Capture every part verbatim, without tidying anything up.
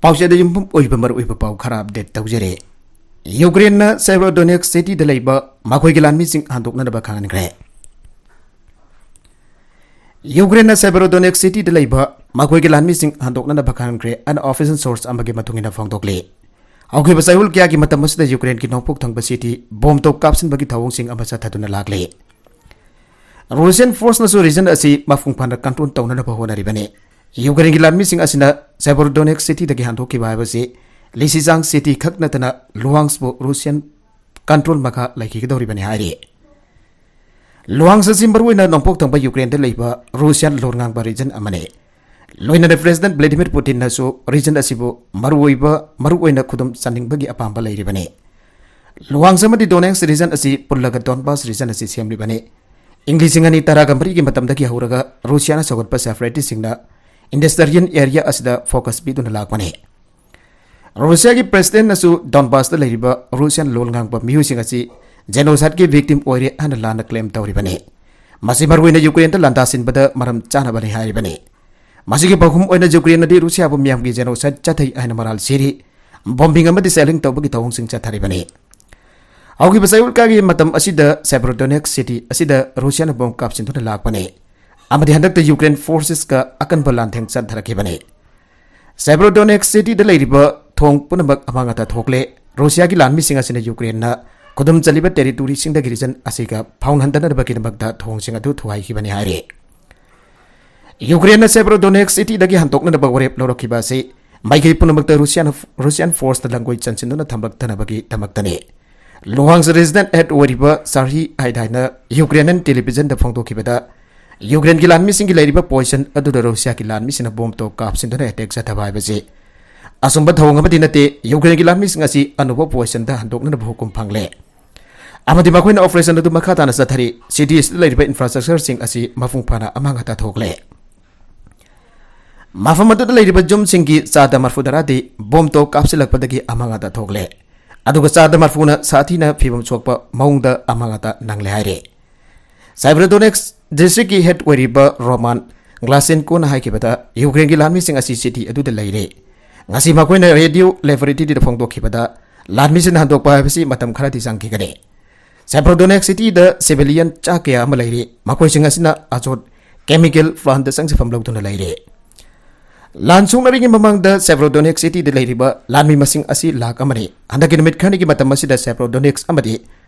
ꯄꯥꯎꯆꯦꯗ ꯌꯨꯝꯐꯝ ꯑꯣꯏꯕ ꯃꯔꯨꯑꯣꯏꯕ ꯄꯥꯎ ꯈꯔ ꯑꯞꯗꯦꯠ ꯇꯧꯖꯔꯦ꯫ ꯌꯨꯀ꯭ꯔꯦꯟꯅ ꯁꯦꯚꯔꯣꯗꯣꯅꯦꯛꯁ ꯁꯤꯇꯤꯗ ꯂꯩꯕ ꯃꯈꯣꯏꯒꯤ ꯂꯥꯟꯃꯤꯁꯤꯡ ꯍꯟꯗꯣꯛꯅꯅꯕ ꯈꯪꯍꯟꯈ꯭ꯔꯦ꯫ ꯌꯨꯀ꯭ꯔꯦꯟꯅ ꯁꯦꯚꯔꯣꯗꯣꯅꯦꯛꯁ ꯁꯤꯇꯤꯗ ꯂꯩꯕ ꯃꯈꯣꯏꯒꯤ ꯂꯥꯟꯃꯤꯁꯤꯡ ꯍꯟꯗꯣꯛꯅꯅꯕ ꯈꯪꯍꯟꯈ꯭ꯔꯦ, ꯑꯅ ꯑꯣꯐꯤꯁꯤꯌꯦꯜ ꯁꯣꯔꯁ ꯑꯃꯒꯤ ꯃꯇꯨꯡ ꯏꯟꯅ ꯐꯣꯡꯗꯣꯛꯂꯤ꯫ ꯍꯧꯈꯤꯕ ꯆꯌꯣꯜ ꯀꯌꯥꯒꯤ ꯃꯇꯝ ꯑꯁꯤꯗ ꯌꯨꯀ꯭ꯔꯦꯟꯒꯤ ꯅꯣꯡꯄꯣꯛ ꯊꯪꯕ ꯁꯤꯇꯤ ꯕꯣꯝ ꯇꯣꯞ ꯀꯥꯞꯁꯤꯟꯕꯒꯤ ꯊꯧꯑꯣꯡꯁꯤꯡ ꯑꯃ ꯆꯠꯊꯗꯨꯅ ꯂꯥꯛꯂꯤ꯫ ꯔꯨꯁꯤꯌꯥꯟ ꯐꯣꯔꯁꯅꯁꯨ ꯔꯤꯖꯟ ꯑꯁꯤ ꯃꯄꯨꯡ ꯐꯥꯅ ꯀꯟꯇ꯭ꯔꯣꯜ ꯇꯧꯅꯅꯕ ꯍꯣꯠꯅꯔꯤꯕꯅꯤ꯫ ꯌꯨꯀ꯭ꯔꯦꯟꯒꯤ ꯂꯥꯟꯃꯤꯁꯤꯡ ꯑꯁꯤꯅ ꯁꯦꯚꯔꯣꯗꯣꯅꯦꯛꯁ ꯁꯤꯇꯤꯗꯒꯤ ꯍꯟꯗꯣꯛꯈꯤꯕ ꯍꯥꯏꯕꯁꯤ ꯂꯤꯁꯤꯆꯥꯡ ꯁꯤꯇꯤ ꯈꯛ ꯅꯠꯇꯅ ꯂꯨꯍꯥꯟꯁꯄꯨ ꯔꯨꯁꯤꯌꯥꯟ ꯀꯟꯇ꯭ꯔꯣꯜ ꯃꯈꯥ ꯂꯩꯈꯤꯒꯗꯧꯔꯤꯕꯅꯤ ꯍꯥꯏꯔꯤ꯫ ꯂꯨꯍꯥꯟꯁ ꯑꯁꯤ ꯃꯔꯨꯑꯣꯏꯅ ꯅꯣꯡꯄꯣꯛ ꯊꯪꯕ ꯌꯨꯀ꯭ꯔꯦꯟꯗ ꯂꯩꯕ ꯔꯨꯁꯤꯌꯥꯟ ꯂꯣꯟ ꯉꯥꯡꯕ ꯔꯤꯖꯟ ꯑꯃꯅꯤ꯫ ꯂꯣꯏꯅꯅ ꯄ꯭ꯔꯦꯁꯤꯗꯦꯟꯠ ꯚ꯭ꯂꯦꯗꯤꯃꯤꯔ ꯄꯨꯇꯤꯟꯅꯁꯨ ꯔꯤꯖꯟ ꯑꯁꯤꯕꯨ ꯃꯔꯨꯑꯣꯏꯕ, ꯃꯔꯨꯑꯣꯏꯅ ꯈꯨꯗꯨꯝ ꯆꯟꯅꯤꯡꯕꯒꯤ ꯑꯄꯥꯝꯕ ꯂꯩꯔꯤꯕꯅꯤ꯫ ꯂꯨꯍꯥꯟꯁ ꯑꯃꯗꯤ ꯗꯣꯅꯦꯠꯁ ꯔꯤꯖꯟ ꯑꯁꯤ ꯄꯨꯜꯂꯒ ꯗꯣꯟꯕꯥꯁ ꯔꯤꯖꯟ ꯑꯁꯤ ꯁꯦꯝꯂꯤꯕꯅꯤ꯫ ꯏꯪ ꯂꯤꯁꯤꯡ ꯑꯅꯤ ꯇꯔꯥꯒ ꯃꯔꯤꯒꯤ ꯃꯇꯝꯗꯒꯤ ꯍꯧꯔꯒ ꯔꯨꯁꯤꯌꯥꯅ ꯁꯧꯒꯠꯄ ꯁꯦꯄꯔꯦꯇꯤꯁꯁꯤꯡꯅ ꯏꯟꯗꯁꯇ꯭ꯔꯤꯌꯦꯜ ꯑꯦꯔꯤꯌꯥ ꯑꯁꯤꯗ ꯐꯣꯀꯁ ꯄꯤꯗꯨꯅ ꯂꯥꯛꯄꯅꯤ꯫ ꯔꯨꯁꯤꯌꯥꯒꯤ ꯄ꯭ꯔꯦꯁꯤꯗꯦꯟꯠꯅꯁꯨ ꯗꯣꯟꯕꯥꯁꯇ ꯂꯩꯔꯤꯕ ꯔꯨꯁꯤꯌꯥꯟ ꯂꯣꯟ ꯉꯥꯡꯕ ꯃꯤꯑꯣꯏꯁꯤꯡ ꯑꯁꯤ ꯖꯦꯅꯣꯁꯥꯏꯗꯀꯤ ꯚꯤꯛꯇꯤꯝ ꯑꯣꯏꯔꯦ ꯍꯥꯏꯅ ꯂꯥꯟꯅ ꯀ꯭ꯂꯦꯝ ꯇꯧꯔꯤꯕꯅꯤ꯫ ꯃꯁꯤ ꯃꯔꯨꯑꯣꯏꯅ ꯌꯨꯀ꯭ꯔꯦꯟꯗ ꯂꯥꯟꯗꯥꯁꯤꯟꯕꯗ ꯃꯔꯝ ꯆꯥꯅꯕꯅꯤ ꯍꯥꯏꯔꯤꯕꯅꯤ꯫ ꯃꯁꯤꯒꯤ ꯄꯥꯎꯈꯨꯝ ꯑꯣꯏꯅ ꯌꯨꯀ꯭ꯔꯦꯟꯅꯗꯤ ꯔꯨꯁꯤꯌꯥꯕꯨ ꯃꯤꯌꯥꯝꯒꯤ ꯖꯦꯅꯣꯁꯥꯏꯗ ꯆꯠꯊꯩ ꯍꯥꯏꯅ ꯃꯔꯥꯜ ꯁꯤꯔꯤ, ꯕꯣꯝꯕꯤꯡ ꯑꯃꯗꯤ ꯁꯦꯂꯤꯡ ꯇꯧꯕꯒꯤ ꯊꯧꯑꯣꯡꯁꯤꯡ ꯆꯠꯊꯔꯤꯕꯅꯤ꯫ ꯍꯧꯈꯤꯕ ꯆꯌꯣꯜ ꯀꯌꯥꯒꯤ ꯃꯇꯝ ꯑꯁꯤꯗ ꯁꯦꯚꯔꯣꯗꯣꯅꯦꯛꯁ ꯁꯤꯇꯤ ꯑꯁꯤꯗ ꯔꯨꯁꯤꯌꯥꯅ ꯕꯣꯝ ꯀꯥꯞꯁꯤꯟꯗꯨꯅ ꯂꯥꯛꯄꯅꯤ ꯑꯃꯗꯤ ꯍꯟꯗꯛꯇ ꯌꯨꯀ꯭ꯔꯦꯟ ꯐꯣꯔꯁꯦꯁꯀ ꯑꯀꯟꯕ ꯂꯥꯟꯊꯦꯡ ꯆꯠꯊꯔꯛꯈꯤꯕꯅꯤ꯫ ꯁꯦꯚꯔꯣꯗꯣꯅꯦꯛꯁ ꯁꯤꯇꯤꯗ ꯂꯩꯔꯤꯕ ꯊꯣꯡ ꯄꯨꯝꯅꯃꯛ ꯑꯃꯥꯡ ꯑꯇꯥ ꯊꯣꯛꯂꯦ꯫ ꯔꯨꯁꯤꯌꯥꯒꯤ ꯂꯥꯟꯃꯤꯁꯤꯡ ꯑꯁꯤꯅ ꯌꯨꯀ꯭ꯔꯦꯟꯅ ꯈꯨꯗꯨꯝ ꯆꯜꯂꯤꯕ ꯇꯦꯔꯤꯇꯣꯔꯤꯁꯤꯡꯗꯒꯤ ꯔꯤꯖꯟ ꯑꯁꯤꯒ ꯐꯥꯎꯅꯍꯟꯗꯅꯕꯒꯤꯗꯃꯛꯇ ꯊꯣꯡꯁꯤꯡ ꯑꯗꯨ ꯊꯨꯒꯥꯏꯈꯤꯕꯅꯤ ꯍꯥꯏꯔꯤ꯫ ꯌꯨꯀ꯭ꯔꯦꯟꯅ ꯁꯦꯚꯔꯣꯗꯣꯅꯦꯛꯁ ꯁꯤꯇꯤꯗꯒꯤ ꯍꯟꯗꯣꯛꯅꯅꯕ ꯋꯥꯔꯦꯞ ꯂꯧꯔꯛꯈꯤꯕ ꯑꯁꯤ ꯃꯥꯏꯀꯩ ꯄꯨꯝꯅꯃꯛꯇ ꯔꯨꯁꯤꯌꯥꯅ, ꯔꯨꯁꯤꯌꯥꯟ ꯐꯣꯔꯁꯇ ꯂꯥꯡꯒꯣꯏ ꯆꯟꯁꯤꯟꯗꯨꯅ ꯊꯝꯂꯛꯇꯅꯕꯒꯤꯗꯃꯛꯇꯅꯤ꯫ ꯂꯨꯍꯥꯟꯁ ꯔꯦꯁꯤꯗꯦꯟꯠ ꯍꯦꯗ ꯑꯣꯏꯔꯤꯕ ꯁꯥꯔꯍꯤ ꯍꯥꯏꯗꯥꯏꯅ ꯌꯨꯀ꯭ꯔꯦꯅꯤꯌꯟ ꯇꯦꯂꯤꯚꯤꯖꯟꯗ ꯐꯣꯡꯗꯣꯛꯈꯤꯕꯗ, ꯌꯨꯀ꯭ꯔꯦꯟꯒꯤ ꯂꯥꯟꯃꯤꯁꯤꯡꯒꯤ ꯂꯩꯔꯤꯕ ꯄꯣꯖꯤꯁꯟ ꯑꯗꯨꯗ ꯔꯨꯁꯤꯌꯥꯒꯤ ꯂꯥꯟꯃꯤꯁꯤꯡꯅ ꯕꯣꯝ ꯇꯣꯞ ꯀꯥꯞꯁꯤꯟꯗꯨꯅ ꯑꯦꯇꯦꯛ ꯆꯠꯊꯕ ꯍꯥꯏꯕꯁꯤ ꯑꯆꯨꯝꯕ ꯊꯧꯑꯣꯡ ꯑꯃꯗꯤ ꯅꯠꯇꯦ꯫ ꯌꯨꯀ꯭ꯔꯦꯟꯒꯤ ꯂꯥꯟꯃꯤꯁꯤꯡ ꯑꯁꯤ ꯑꯅꯧꯕ ꯄꯣꯖꯤꯁꯟꯗ ꯍꯟꯗꯣꯛꯅꯅꯕ ꯍꯨꯀꯨꯝ ꯐꯪꯂꯦ ꯑꯃꯗꯤ ꯃꯈꯣꯏꯅ ꯑꯣꯄꯔꯦꯁꯟ ꯑꯗꯨ ꯃꯈꯥ ꯇꯥꯅ ꯆꯠꯊꯔꯤ꯫ ꯁꯤꯇꯤ ꯑꯁꯤꯗ ꯂꯩꯔꯤꯕ ꯏꯟꯐ꯭ꯔꯥꯁ꯭ꯇ꯭ꯔꯛꯆꯔꯁꯤꯡ ꯑꯁꯤ ꯃꯄꯨꯡ ꯐꯥꯅ ꯑꯃꯥꯡ ꯑꯇꯥ ꯊꯣꯛꯂꯦ꯫ ꯃꯐꯝ ꯑꯗꯨꯗ ꯂꯩꯔꯤꯕ ꯌꯨꯝꯁꯤꯡꯒꯤ ꯆꯥꯗ ꯃꯔꯐꯨ ꯇꯔꯥꯗꯤ ꯕꯣꯝ ꯇꯣꯞ ꯀꯥꯞꯁꯤꯜꯂꯛꯄꯗꯒꯤ ꯑꯃꯥꯡ ꯑꯇꯥ ꯊꯣꯛꯂꯦ, ꯑꯗꯨꯒ ꯆꯥꯗ ꯃꯔꯐꯨꯅ ꯁꯥꯊꯤꯅ ꯐꯤꯕꯝ ꯁꯣꯛꯄ ꯃꯑꯣꯡꯗ ꯑꯃꯥꯡ ꯑꯇꯥ ꯅꯪꯂꯦ ꯍꯥꯏꯔꯤ꯫ ꯁꯥꯏꯕ꯭ꯔꯣꯗꯣꯅꯦꯛꯁ ꯗꯤꯁꯇ꯭ꯔꯤꯛꯀꯤ ꯍꯦꯗ ꯑꯣꯏꯔꯤꯕ ꯔꯣꯃꯥꯟ ꯒ꯭ꯂꯥꯁꯦꯟꯀꯣꯅ ꯍꯥꯏꯈꯤꯕꯗ, ꯌꯨꯀ꯭ꯔꯦꯟꯒꯤ ꯂꯥꯟꯃꯤꯁꯤꯡ ꯑꯁꯤ ꯁꯤꯇꯤ ꯑꯗꯨꯗ ꯂꯩꯔꯦ꯫ ꯉꯁꯤ ꯃꯈꯣꯏꯅ ꯔꯦꯗꯤꯑꯣ ꯂꯦꯕꯣꯔꯦꯇꯔꯤꯗ ꯐꯣꯡꯗꯣꯛꯈꯤꯕꯗ, ꯂꯥꯟꯃꯤꯁꯤꯡ ꯍꯟꯗꯣꯛꯄ ꯍꯥꯏꯕꯁꯤ ꯃꯇꯝ ꯈꯔꯗꯤ ꯆꯪꯈꯤꯒꯅꯤ꯫ ꯁꯦꯕ꯭ꯔꯣꯗꯣꯅꯦꯠꯁ ꯁꯤꯇꯤꯗ ꯁꯤꯚꯤꯂꯤꯌꯟ ꯆꯥ ꯀꯌꯥ ꯑꯃ ꯂꯩꯔꯤ, ꯃꯈꯣꯏꯁꯤꯡ ꯑꯁꯤꯅ ꯑꯖꯣꯠ ꯀꯦꯃꯤꯀꯦꯜ ꯄ꯭ꯂꯥꯟꯗ ꯆꯪꯖꯐꯝ ꯂꯧꯗꯨꯅ ꯂꯩꯔꯤ꯫ ꯂꯥꯟ ꯁꯣꯛꯅꯔꯤꯉꯩ ꯃꯃꯥꯡꯗ ꯁꯦꯕ꯭ꯔꯣꯗꯣꯅꯦꯠꯁ ꯁꯤꯇꯤꯗ ꯂꯩꯔꯤꯕ ꯂꯥꯟꯃꯤ ꯃꯁꯤꯡ ꯑꯁꯤ ꯂꯥꯈ ꯑꯃꯅꯤ꯫ ꯍꯟꯗꯛꯀꯤ ꯅꯨꯃꯤꯠ ꯈꯔꯅꯤꯒꯤ ꯃꯇꯝ ꯑꯁꯤꯗ ꯁꯦꯕ꯭ꯔꯣꯗꯣꯅꯦꯠꯁ ꯑꯃꯗꯤ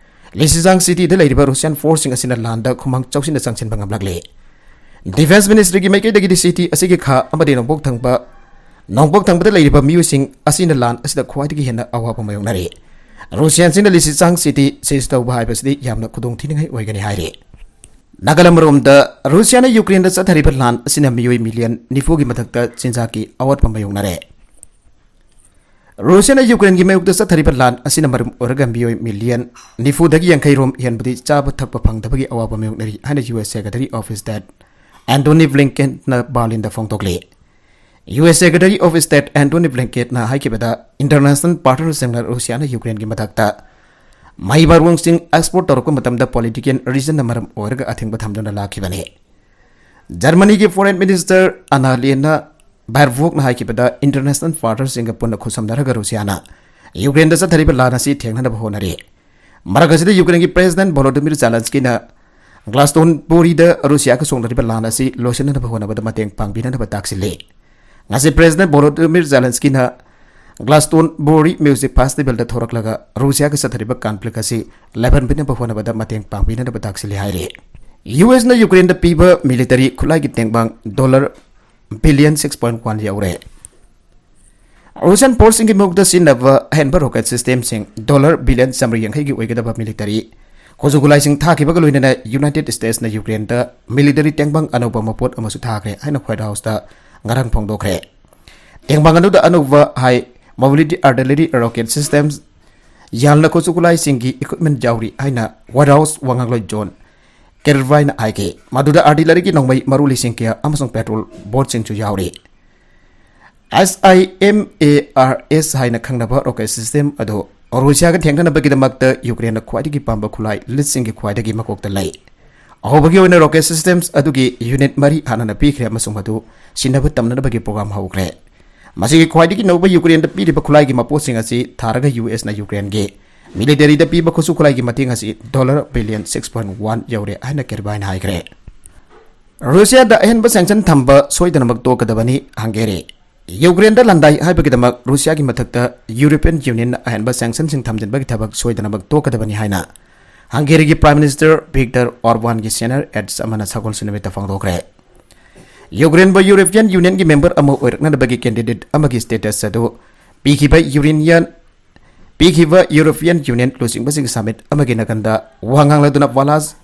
ꯂꯤꯁꯤꯆꯥꯡ ꯁꯤꯇꯤꯗ ꯂꯩꯔꯤꯕ ꯔꯨꯁꯤꯌꯥꯟ ꯐꯣꯔꯁꯁꯤꯡ ꯑꯁꯤꯅ ꯂꯥꯟꯗ ꯈꯨꯃꯥꯡ ꯆꯥꯎꯁꯤꯟꯅ ꯆꯪꯁꯤꯟꯕ ꯉꯝꯂꯛꯂꯦ꯫ ꯗꯤꯐꯦꯟꯁ ꯃꯤꯅꯤꯁꯇ꯭ꯔꯤꯒꯤ ꯃꯥꯏꯀꯩꯗꯒꯤꯗꯤ ꯁꯤꯇꯤ ꯑꯁꯤꯒꯤ ꯈꯥ ꯑꯃꯗꯤ ꯅꯣꯡꯄꯣꯛ ꯊꯪꯕ, ꯅꯣꯡꯄꯣꯛ ꯊꯪꯕꯗ ꯂꯩꯔꯤꯕ ꯃꯤꯑꯣꯏꯁꯤꯡ ꯑꯁꯤꯅ ꯂꯥꯟ ꯑꯁꯤꯗ ꯈ꯭ꯋꯥꯏꯗꯒꯤ ꯍꯦꯟꯅ ꯑꯋꯥꯕ ꯃꯥꯌꯣꯛꯅꯔꯤ꯫ ꯔꯨꯁꯤꯌꯥꯟꯁꯤꯡꯅ ꯂꯤꯁꯤꯆꯥꯡ ꯁꯤꯇꯤ ꯁꯤꯖ ꯇꯧꯕ ꯍꯥꯏꯕꯁꯤꯗꯤ ꯌꯥꯝꯅ ꯈꯨꯗꯣꯡꯊꯤꯅꯤꯡꯉꯥꯏ ꯑꯣꯏꯒꯅꯤ ꯍꯥꯏꯔꯤ꯫ ꯅꯥꯒꯥꯂꯦꯟ ꯃꯔꯣꯝꯗ, ꯔꯨꯁꯤꯌꯥꯅ ꯌꯨꯀ꯭ꯔꯦꯟꯗ ꯆꯠꯊꯔꯤꯕ ꯂꯥꯟ ꯑꯁꯤꯅ ꯃꯤꯑꯣꯏ ꯃꯤꯂꯤꯌꯟ ꯅꯤꯐꯨꯒꯤ ꯃꯊꯛꯇ ꯆꯤꯟꯖꯥꯛꯀꯤ ꯑꯋꯥꯠꯄ ꯃꯥꯌꯣꯛꯅꯔꯦ꯫ ꯔꯨꯁꯤꯌꯥꯅ ꯌꯨꯀ꯭ꯔꯦꯟꯒꯤ ꯃꯥꯌꯣꯛꯇ ꯆꯠꯊꯔꯤꯕ ꯂꯥꯟ ꯑꯁꯤꯅ ꯃꯔꯝ ꯑꯣꯏꯔꯒ ꯃꯤꯑꯣꯏ ꯃꯤꯂꯤꯌꯟ ꯅꯤꯐꯨꯗꯒꯤ ꯌꯥꯡꯈꯩ ꯔꯣꯝ ꯍꯦꯟꯕꯗꯤ ꯆꯥꯕ ꯊꯛꯄ ꯐꯪꯗꯕꯒꯤ ꯑꯋꯥꯕ ꯃꯥꯌꯣꯛꯅꯔꯤ ꯍꯥꯏꯅ U S secretary of state Antony ꯕ꯭ꯂꯤꯡꯀꯦꯟꯅ ꯕꯥꯔꯂꯤꯟꯗ ꯐꯣꯡꯗꯣꯛꯂꯤ꯫ U S secretary of state Antony ꯕ꯭ꯂꯤꯡꯀꯦꯟꯅ ꯍꯥꯏꯈꯤꯕꯗ, ꯏꯟꯇꯔꯅꯦꯁꯅꯦꯜ ꯄꯥꯔꯠꯅꯔꯁꯤꯡꯅ ꯔꯨꯁꯤꯌꯥꯅ ꯌꯨꯀ꯭ꯔꯦꯟꯒꯤ ꯃꯊꯛꯇ ꯃꯍꯩ ꯃꯔꯣꯡꯁꯤꯡ ꯑꯦꯛꯁꯄꯣꯔꯠ ꯇꯧꯔꯛꯄ ꯃꯇꯝꯗ ꯄꯣꯂꯤꯇꯤꯀꯦꯜ ꯔꯤꯖꯟꯅ ꯃꯔꯝ ꯑꯣꯏꯔꯒ ꯑꯊꯤꯡꯕ ꯊꯝꯗꯨꯅ ꯂꯥꯛꯈꯤꯕꯅꯤ꯫ ꯖꯔꯃꯅꯤꯒꯤ ꯐꯣꯔꯦꯟ ꯃꯤꯅꯤꯁꯇꯔ ꯑꯅꯥꯂꯦꯅꯥ ꯕꯥꯔꯕꯣꯛꯅ ꯍꯥꯏꯈꯤꯕꯗ, ꯏꯟꯇꯔꯅꯦꯁꯅꯦꯜ ꯄꯥꯔꯠꯅꯔꯁꯤꯡꯒ ꯄꯨꯟꯅ ꯈꯨꯠꯁꯝꯅꯔꯒ ꯔꯨꯁꯤꯌꯥꯅ ꯌꯨꯀ꯭ꯔꯦꯟꯗ ꯆꯠꯊꯔꯤꯕ ꯂꯥꯟ ꯑꯁꯤ ꯊꯦꯡꯅꯅꯕ ꯍꯣꯠꯅꯔꯤ꯫ ꯃꯔꯛ ꯑꯁꯤꯗ, ꯌꯨꯀ꯭ꯔꯦꯟꯒꯤ ꯄ꯭ꯔꯦꯁꯤꯗꯦꯟꯠ ꯚꯣꯂꯣꯗꯤꯃꯤꯔ ꯖꯦꯂꯦꯟꯁꯀꯤꯅ ꯒ꯭ꯂꯥꯁꯇꯣꯟꯕꯣꯔꯤꯗ ꯔꯨꯁꯤꯌꯥꯒ ꯁꯣꯛꯅꯔꯤꯕ ꯂꯥꯟ ꯑꯁꯤ ꯂꯣꯏꯁꯤꯟꯅꯅꯕ ꯍꯣꯠꯅꯕꯗ ꯃꯇꯦꯡ ꯄꯥꯡꯕꯤꯅꯅꯕ ꯇꯥꯛꯁꯤꯜꯂꯤ꯫ ꯉꯁꯤ ꯄ꯭ꯔꯦꯁꯤꯗꯦꯟꯠ ꯚꯣꯂꯣꯗꯤꯃꯤꯔ ꯖꯦꯂꯦꯟꯁꯀꯤꯅ ꯒ꯭ꯂꯥꯁꯇꯣꯟꯕꯣꯔꯤ ꯃ꯭ꯌꯨꯖꯤꯛ ꯐꯦꯁꯇꯤꯚꯦꯜꯗ ꯊꯣꯔꯛꯂꯒ ꯔꯨꯁꯤꯌꯥꯒ ꯆꯠꯊꯔꯤꯕ ꯀꯟꯐ꯭ꯂꯤꯛ ꯑꯁꯤ ꯂꯦꯞꯍꯟꯕꯤꯅꯕ ꯍꯣꯠꯅꯕꯗ ꯃꯇꯦꯡ ꯄꯥꯡꯕꯤꯅꯅꯕ ꯇꯥꯛꯁꯤꯜꯂꯤ ꯍꯥꯏꯔꯤ꯫ ꯌꯨ ꯑꯦꯁꯅ ꯌꯨꯀ꯭ꯔꯦꯟꯗ ꯄꯤꯕ ꯃꯤꯂꯤꯇꯔꯤ ꯈꯨꯠꯂꯥꯏꯒꯤ ꯇꯦꯡꯕꯥꯡ dollar billion six point one ꯌꯧꯔꯦ꯫ ꯔꯨꯁꯤꯌꯥꯟ ꯐꯣꯔꯁꯁꯤꯡꯒꯤ ꯃꯥꯌꯣꯛꯇ ꯁꯤꯖꯤꯟꯅꯕ ꯑꯍꯦꯟꯕ ꯔꯣꯀꯦꯠ ꯁꯤꯁꯇꯦꯝꯁꯤꯡ ꯗꯣꯂꯔ ꯕꯤꯂꯤꯌꯟ ꯆꯥꯃꯔꯤ ꯌꯥꯡꯈꯩꯒꯤ ꯑꯣꯏꯒꯗꯕ ꯃꯤꯂꯤꯇꯔꯤ ꯈꯨꯠꯁꯨ ꯈꯨꯠꯂꯥꯏꯁꯤꯡ ꯊꯥꯈꯤꯕꯒ ꯂꯣꯏꯅꯅ ꯌꯨꯅꯥꯏꯇꯦꯗ ꯁ꯭ꯇꯦꯠꯁꯅ ꯌꯨꯀ꯭ꯔꯦꯟꯗ ꯃꯤꯂꯤꯇꯔꯤ ꯇꯦꯡꯕꯥꯡ ꯑꯅꯧꯕ ꯃꯄꯣꯠ ꯑꯃꯁꯨ ꯊꯥꯈ꯭ꯔꯦ ꯍꯥꯏꯅ ꯋꯥꯏꯠ ꯍꯥꯎꯁꯇ ꯉꯔꯥꯡ ꯐꯣꯡꯗꯣꯛꯈ꯭ꯔꯦ꯫ ꯇꯦꯡꯕꯥꯡ ꯑꯗꯨꯗ ꯑꯅꯧꯕ ꯍꯥꯏ ꯃꯣꯕꯤꯂꯤꯇꯤ ꯑꯥꯔꯇꯤꯂꯔꯤ ꯔꯣꯀꯦꯠ ꯁꯤꯁꯇꯦꯝ ꯌꯥꯜꯅ ꯈꯨꯠꯁꯨ ꯈꯨꯠꯂꯥꯏꯁꯤꯡꯒꯤ ꯏꯀ꯭ꯋꯤꯞꯃꯦꯟꯠ ꯌꯥꯎꯔꯤ ꯍꯥꯏꯅ ꯋꯥꯏꯠ ꯍꯥꯎꯁ ꯋꯥꯉꯥꯡꯂꯣꯏ ꯖꯣꯟ ꯀꯤꯔꯕꯥꯏꯅ ꯍꯥꯏꯈꯤ꯫ ꯃꯗꯨꯗ ꯑꯥꯔꯇꯤꯂꯔꯤꯒꯤ ꯅꯣꯡꯃꯩ ꯃꯔꯨ ꯂꯤꯁꯤꯡ ꯀꯌꯥ ꯑꯃꯁꯨꯡ ꯄꯦꯇ꯭ꯔꯣꯜ ꯕꯣꯠꯁꯤꯡꯁꯨ ꯌꯥꯎꯔꯤ꯫ ꯑꯦꯁ ꯑꯥꯏ ꯑꯦꯝ ꯑꯦ ꯑꯥꯔ ꯑꯦꯁ ꯍꯥꯏꯅ ꯈꯪꯅꯕ ꯔꯣꯀꯦꯠ ꯁꯤꯁꯇꯦꯝ ꯑꯗꯨ ꯔꯨꯁꯤꯌꯥꯒ ꯊꯦꯡꯅꯅꯕꯒꯤꯗꯃꯛꯇ ꯌꯨꯀ꯭ꯔꯦꯟꯅ ꯈ꯭ꯋꯥꯏꯗꯒꯤ ꯄꯥꯝꯕ ꯈꯨꯠꯂꯥꯏ ꯂꯤꯁꯁꯤꯡꯒꯤ ꯈ꯭ꯋꯥꯏꯗꯒꯤ ꯃꯀꯣꯛꯇ ꯂꯩ꯫ ꯑꯍꯧꯕꯒꯤ ꯑꯣꯏꯅ ꯔꯣꯀꯦꯠ ꯁꯤꯁꯇꯦꯝꯁ ꯑꯗꯨꯒꯤ ꯌꯨꯅꯤꯠ ꯃꯔꯤ ꯍꯥꯟꯅꯅ ꯄꯤꯈ꯭ꯔꯦ ꯑꯃꯁꯨꯡ ꯃꯗꯨ ꯁꯤꯟꯅꯕ ꯇꯝꯅꯅꯕꯒꯤ ꯄ꯭ꯔꯣꯒ꯭ꯔꯥꯝ ꯍꯧꯈ꯭ꯔꯦ꯫ ꯃꯁꯤꯒꯤ ꯈ꯭ꯋꯥꯏꯗꯒꯤ ꯅꯧꯕ ꯌꯨꯀ꯭ꯔꯦꯟꯗ ꯄꯤꯔꯤꯕ ꯈꯨꯠꯂꯥꯏꯒꯤ ꯃꯄꯣꯠꯁꯤꯡ ꯑꯁꯤ ꯊꯥꯔꯒ ꯌꯨ ꯑꯦꯁꯅ ꯌꯨꯀ꯭ꯔꯦꯟꯒꯤ ꯃꯤꯂꯤꯇꯔꯤꯗ ꯄꯤꯕ ꯈꯨꯠꯁꯨ ꯈꯨꯠꯂꯥꯏꯒꯤ ꯃꯇꯦꯡ ꯑꯁꯤ dollar billion six point one ꯌꯧꯔꯦ ꯍꯥꯏꯅ ꯀꯦꯔꯕꯥꯏꯅ ꯍꯥꯏꯈ꯭ꯔꯦ꯫ ꯔꯨꯁꯤꯌꯥꯗ ꯑꯍꯦꯟꯕ ꯁꯦꯡꯁꯟ ꯊꯝꯕ ꯁꯣꯏꯗꯅꯃꯛ ꯇꯣꯛꯀꯗꯕꯅꯤ ꯍꯪꯒꯦꯔꯤ꯫ ꯌꯨꯀ꯭ꯔꯦꯟꯗ ꯂꯥꯟꯗꯥꯏ ꯍꯥꯏꯕꯒꯤꯗꯃꯛ ꯔꯨꯁꯤꯌꯥꯒꯤ ꯃꯊꯛꯇ ꯌꯨꯔꯣꯄꯤꯌꯟ ꯌꯨꯅꯤꯌꯟꯅ ꯑꯍꯦꯟꯕ ꯁꯦꯡꯁꯟꯁꯤꯡ ꯊꯝꯖꯤꯟꯕꯒꯤ ꯊꯕꯛ ꯁꯣꯏꯗꯅꯃꯛ ꯇꯣꯛꯀꯗꯕꯅꯤ ꯍꯥꯏꯅ ꯍꯪꯒꯦꯔꯤꯒꯤ ꯄ꯭ꯔꯥꯏꯝ ꯃꯤꯅꯤꯁꯇꯔ ꯚꯤꯛꯇꯔ ꯑꯣꯔꯕꯥꯟꯒꯤ ꯁꯦꯅꯤꯌꯔ ꯑꯦꯗꯁ ꯑꯃꯅ ꯁꯒꯣꯜꯁꯦꯟ ꯅꯨꯃꯤꯠꯇ ꯐꯣꯡꯗꯣꯛꯈ꯭ꯔꯦ꯫ ꯌꯨꯀ꯭ꯔꯦꯟꯕꯨ ꯌꯨꯔꯣꯄꯤꯌꯟ ꯌꯨꯅꯤꯌꯟꯒꯤ ꯃꯦꯝꯕꯔ ꯑꯃ ꯑꯣꯏꯔꯛꯅꯅꯕꯒꯤ ꯀꯦꯟꯗꯤꯗꯦꯠ ꯑꯃꯒꯤ ꯁ꯭ꯇꯦꯇꯁ ꯑꯗꯨ ꯄꯤꯈꯤꯕ ꯌꯨꯔꯤꯅꯤꯌꯟ, ꯄꯤꯈꯤꯕ ꯌꯨꯔꯣꯄꯤꯌꯟ ꯌꯨꯅꯤꯌꯟ ꯂꯨꯆꯤꯡꯕꯁꯤꯡꯒꯤ ꯁꯃꯤꯠ ꯑꯃꯒꯤ ꯅꯥꯀꯟꯗ ꯋꯥ ꯉꯥꯡꯂꯗꯨꯅ ꯚꯥꯂꯥꯁ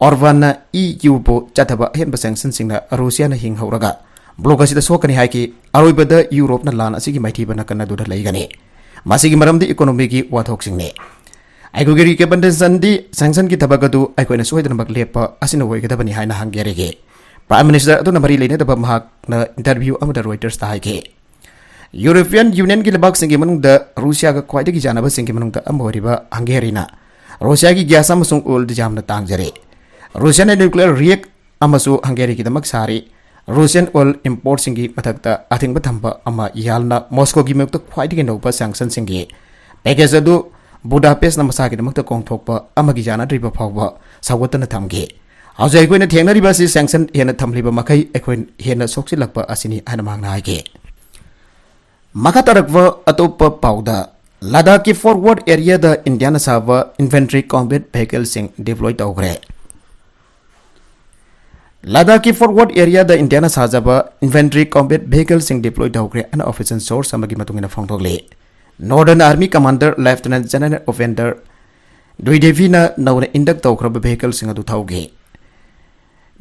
ꯑꯣꯔꯕꯥꯟꯅ ꯏ ꯌꯨꯕꯨ ꯆꯠꯊꯕ ꯑꯍꯦꯟꯕ ꯁꯦꯡꯁꯟꯁꯤꯡꯅ ꯔꯨꯁꯤꯌꯥꯅ ꯍꯤꯡꯍꯧꯔꯒ ꯕ꯭ꯂꯣꯛ ꯑꯁꯤꯗ ꯁꯣꯛꯀꯅꯤ ꯍꯥꯏꯈꯤ꯫ ꯑꯔꯣꯏꯕꯗ ꯌꯨꯔꯣꯞꯅ ꯂꯥꯟ ꯑꯁꯤꯒꯤ ꯃꯥꯏꯊꯤꯕ ꯅꯥꯀꯟ ꯑꯗꯨꯗ ꯂꯩꯒꯅꯤ꯫ ꯃꯁꯤꯒꯤ ꯃꯔꯝꯗꯤ ꯏꯀꯣꯅꯣꯃꯤꯒꯤ ꯋꯥꯊꯣꯛꯁꯤꯡꯅꯤ꯫ ꯑꯩꯈꯣꯏꯒꯤ ꯔꯤꯀꯃꯦꯟꯗꯦꯁꯟꯗꯤ ꯁꯦꯡꯁꯟꯒꯤ ꯊꯕꯛ ꯑꯗꯨ ꯑꯩꯈꯣꯏꯅ ꯁꯣꯏꯗꯅꯃꯛ ꯂꯦꯞꯄ ꯑꯁꯤꯅ ꯑꯣꯏꯒꯗꯕꯅꯤ ꯍꯥꯏꯅ ꯍꯪꯒꯦꯔꯤꯒꯤ ꯄ꯭ꯔꯥꯏꯝ ꯃꯤꯅꯤꯁꯇꯔ ꯑꯗꯨꯅ ꯃꯔꯤ ꯂꯩꯅꯗꯕ ꯃꯍꯥꯛꯅ ꯏꯟꯇꯔꯚ꯭ꯌꯨ ꯑꯃꯗ ꯔꯣꯏꯇꯔꯁꯇ ꯍꯥꯏꯈꯤ꯫ ꯌꯨꯔꯣꯄꯤꯌꯟ ꯌꯨꯅꯤꯌꯟꯒꯤ ꯂꯩꯕꯥꯛꯁꯤꯡꯒꯤ ꯃꯅꯨꯡꯗ ꯔꯨꯁꯤꯌꯥꯒ ꯈ꯭ꯋꯥꯏꯗꯒꯤ ꯌꯥꯅꯕꯁꯤꯡꯒꯤ ꯃꯅꯨꯡꯗ ꯑꯃ ꯑꯣꯏꯔꯤꯕ ꯍꯪꯒꯦꯔꯤꯅ ꯔꯨꯁꯤꯌꯥꯒꯤ ꯒ꯭ꯌꯥꯁ ꯑꯃꯁꯨꯡ ꯑꯣꯏꯜꯗꯤ ꯌꯥꯝꯅ ꯇꯥꯡꯖꯔꯦ꯫ ꯔꯨꯁꯤꯌꯥꯅ ꯅ꯭ꯌꯨꯀ꯭ꯂꯤꯌꯔ ꯔꯤꯌꯦꯛ ꯑꯃꯁꯨ ꯍꯪꯒꯦꯔꯤꯒꯤꯗꯃꯛ ꯁꯥꯔꯤ꯫ ꯔꯨꯁꯤꯌꯟ ꯑꯣꯏꯜ ꯏꯝꯄꯣꯔꯠꯁꯤꯡꯒꯤ ꯃꯊꯛꯇ ꯑꯊꯤꯡꯕ ꯊꯝꯕ ꯑꯃ ꯌꯥꯎꯅ ꯃꯣꯁꯀꯣꯒꯤ ꯃꯥꯌꯣꯛꯇ ꯈ꯭ꯋꯥꯏꯗꯒꯤ ꯅꯧꯕ ꯁꯦꯡꯁꯟꯁꯤꯡꯒꯤ ꯄꯦꯀꯦꯖ ꯑꯗꯨ ꯕꯨꯗꯥꯄꯦꯁꯅ ꯃꯁꯥꯒꯤꯗꯃꯛꯇ ꯀꯣꯡꯊꯣꯛꯄ ꯑꯃꯒꯤ ꯌꯥꯅꯗ꯭ꯔꯤꯕ ꯐꯥꯎꯕ ꯁꯧꯒꯠꯇꯅ ꯊꯝꯈꯤ꯫ ꯍꯧꯖꯤꯛ ꯑꯩꯈꯣꯏꯅ ꯊꯦꯡꯅꯔꯤꯕ ꯑꯁꯤ ꯁꯦꯡꯁꯟ ꯍꯦꯟꯅ ꯊꯝꯂꯤꯕ ꯃꯈꯩ ꯑꯩꯈꯣꯏ ꯍꯦꯟꯅ ꯁꯣꯛꯆꯤꯜꯂꯛꯄ ꯑꯁꯤꯅꯤ ꯍꯥꯏꯅ ꯃꯍꯥꯛꯅ ꯍꯥꯏꯈꯤ꯫ ꯃꯈꯥ ꯇꯥꯔꯛꯄ ꯑꯇꯣꯞꯄ ꯄꯥꯎꯗ, ꯂꯗꯥꯈꯀꯤ ꯐꯣꯔꯋꯥꯔꯗ ꯑꯦꯔꯤꯌꯥꯗ ꯏꯟꯗꯤꯌꯥꯅ ꯁꯥꯕ ꯏꯟꯐꯦꯟꯇ꯭ꯔꯤ ꯀꯣꯝꯕꯦꯠ ꯚꯦꯍꯤꯀꯜꯁꯤꯡ ꯗꯤꯄ꯭ꯂꯣꯏ ꯇꯧꯈ꯭ꯔꯦ꯫ ꯂꯗꯥꯈꯀꯤ ꯐꯣꯔꯋꯥꯔꯗ ꯑꯦꯔꯤꯌꯥꯗ ꯏꯟꯗꯤꯌꯥꯅ ꯁꯥꯖꯕ ꯏꯟꯐꯦꯟꯇ꯭ꯔꯤ ꯀꯣꯝꯕꯦꯠ ꯚꯦꯍꯤꯀꯜꯁꯤꯡ ꯗꯤꯄ꯭ꯂꯣꯏ ꯇꯧꯈ꯭ꯔꯦ ꯍꯥꯏꯅ ꯑꯣꯐꯤꯁꯤꯌꯦꯜ ꯁꯣꯔꯁ ꯑꯃꯒꯤ ꯃꯇꯨꯡ ꯏꯟꯅ ꯐꯣꯡꯗꯣꯛꯂꯤ꯫ Northern army commander lieutenant general Upendra ꯗ꯭ꯋꯤꯗꯦꯕꯤꯅ ꯅꯧꯅ ꯏꯟꯗꯛ ꯇꯧꯈ꯭ꯔꯕ ꯚꯦꯍꯤꯀꯜꯁꯤꯡ ꯑꯗꯨ ꯊꯧꯈꯤ꯫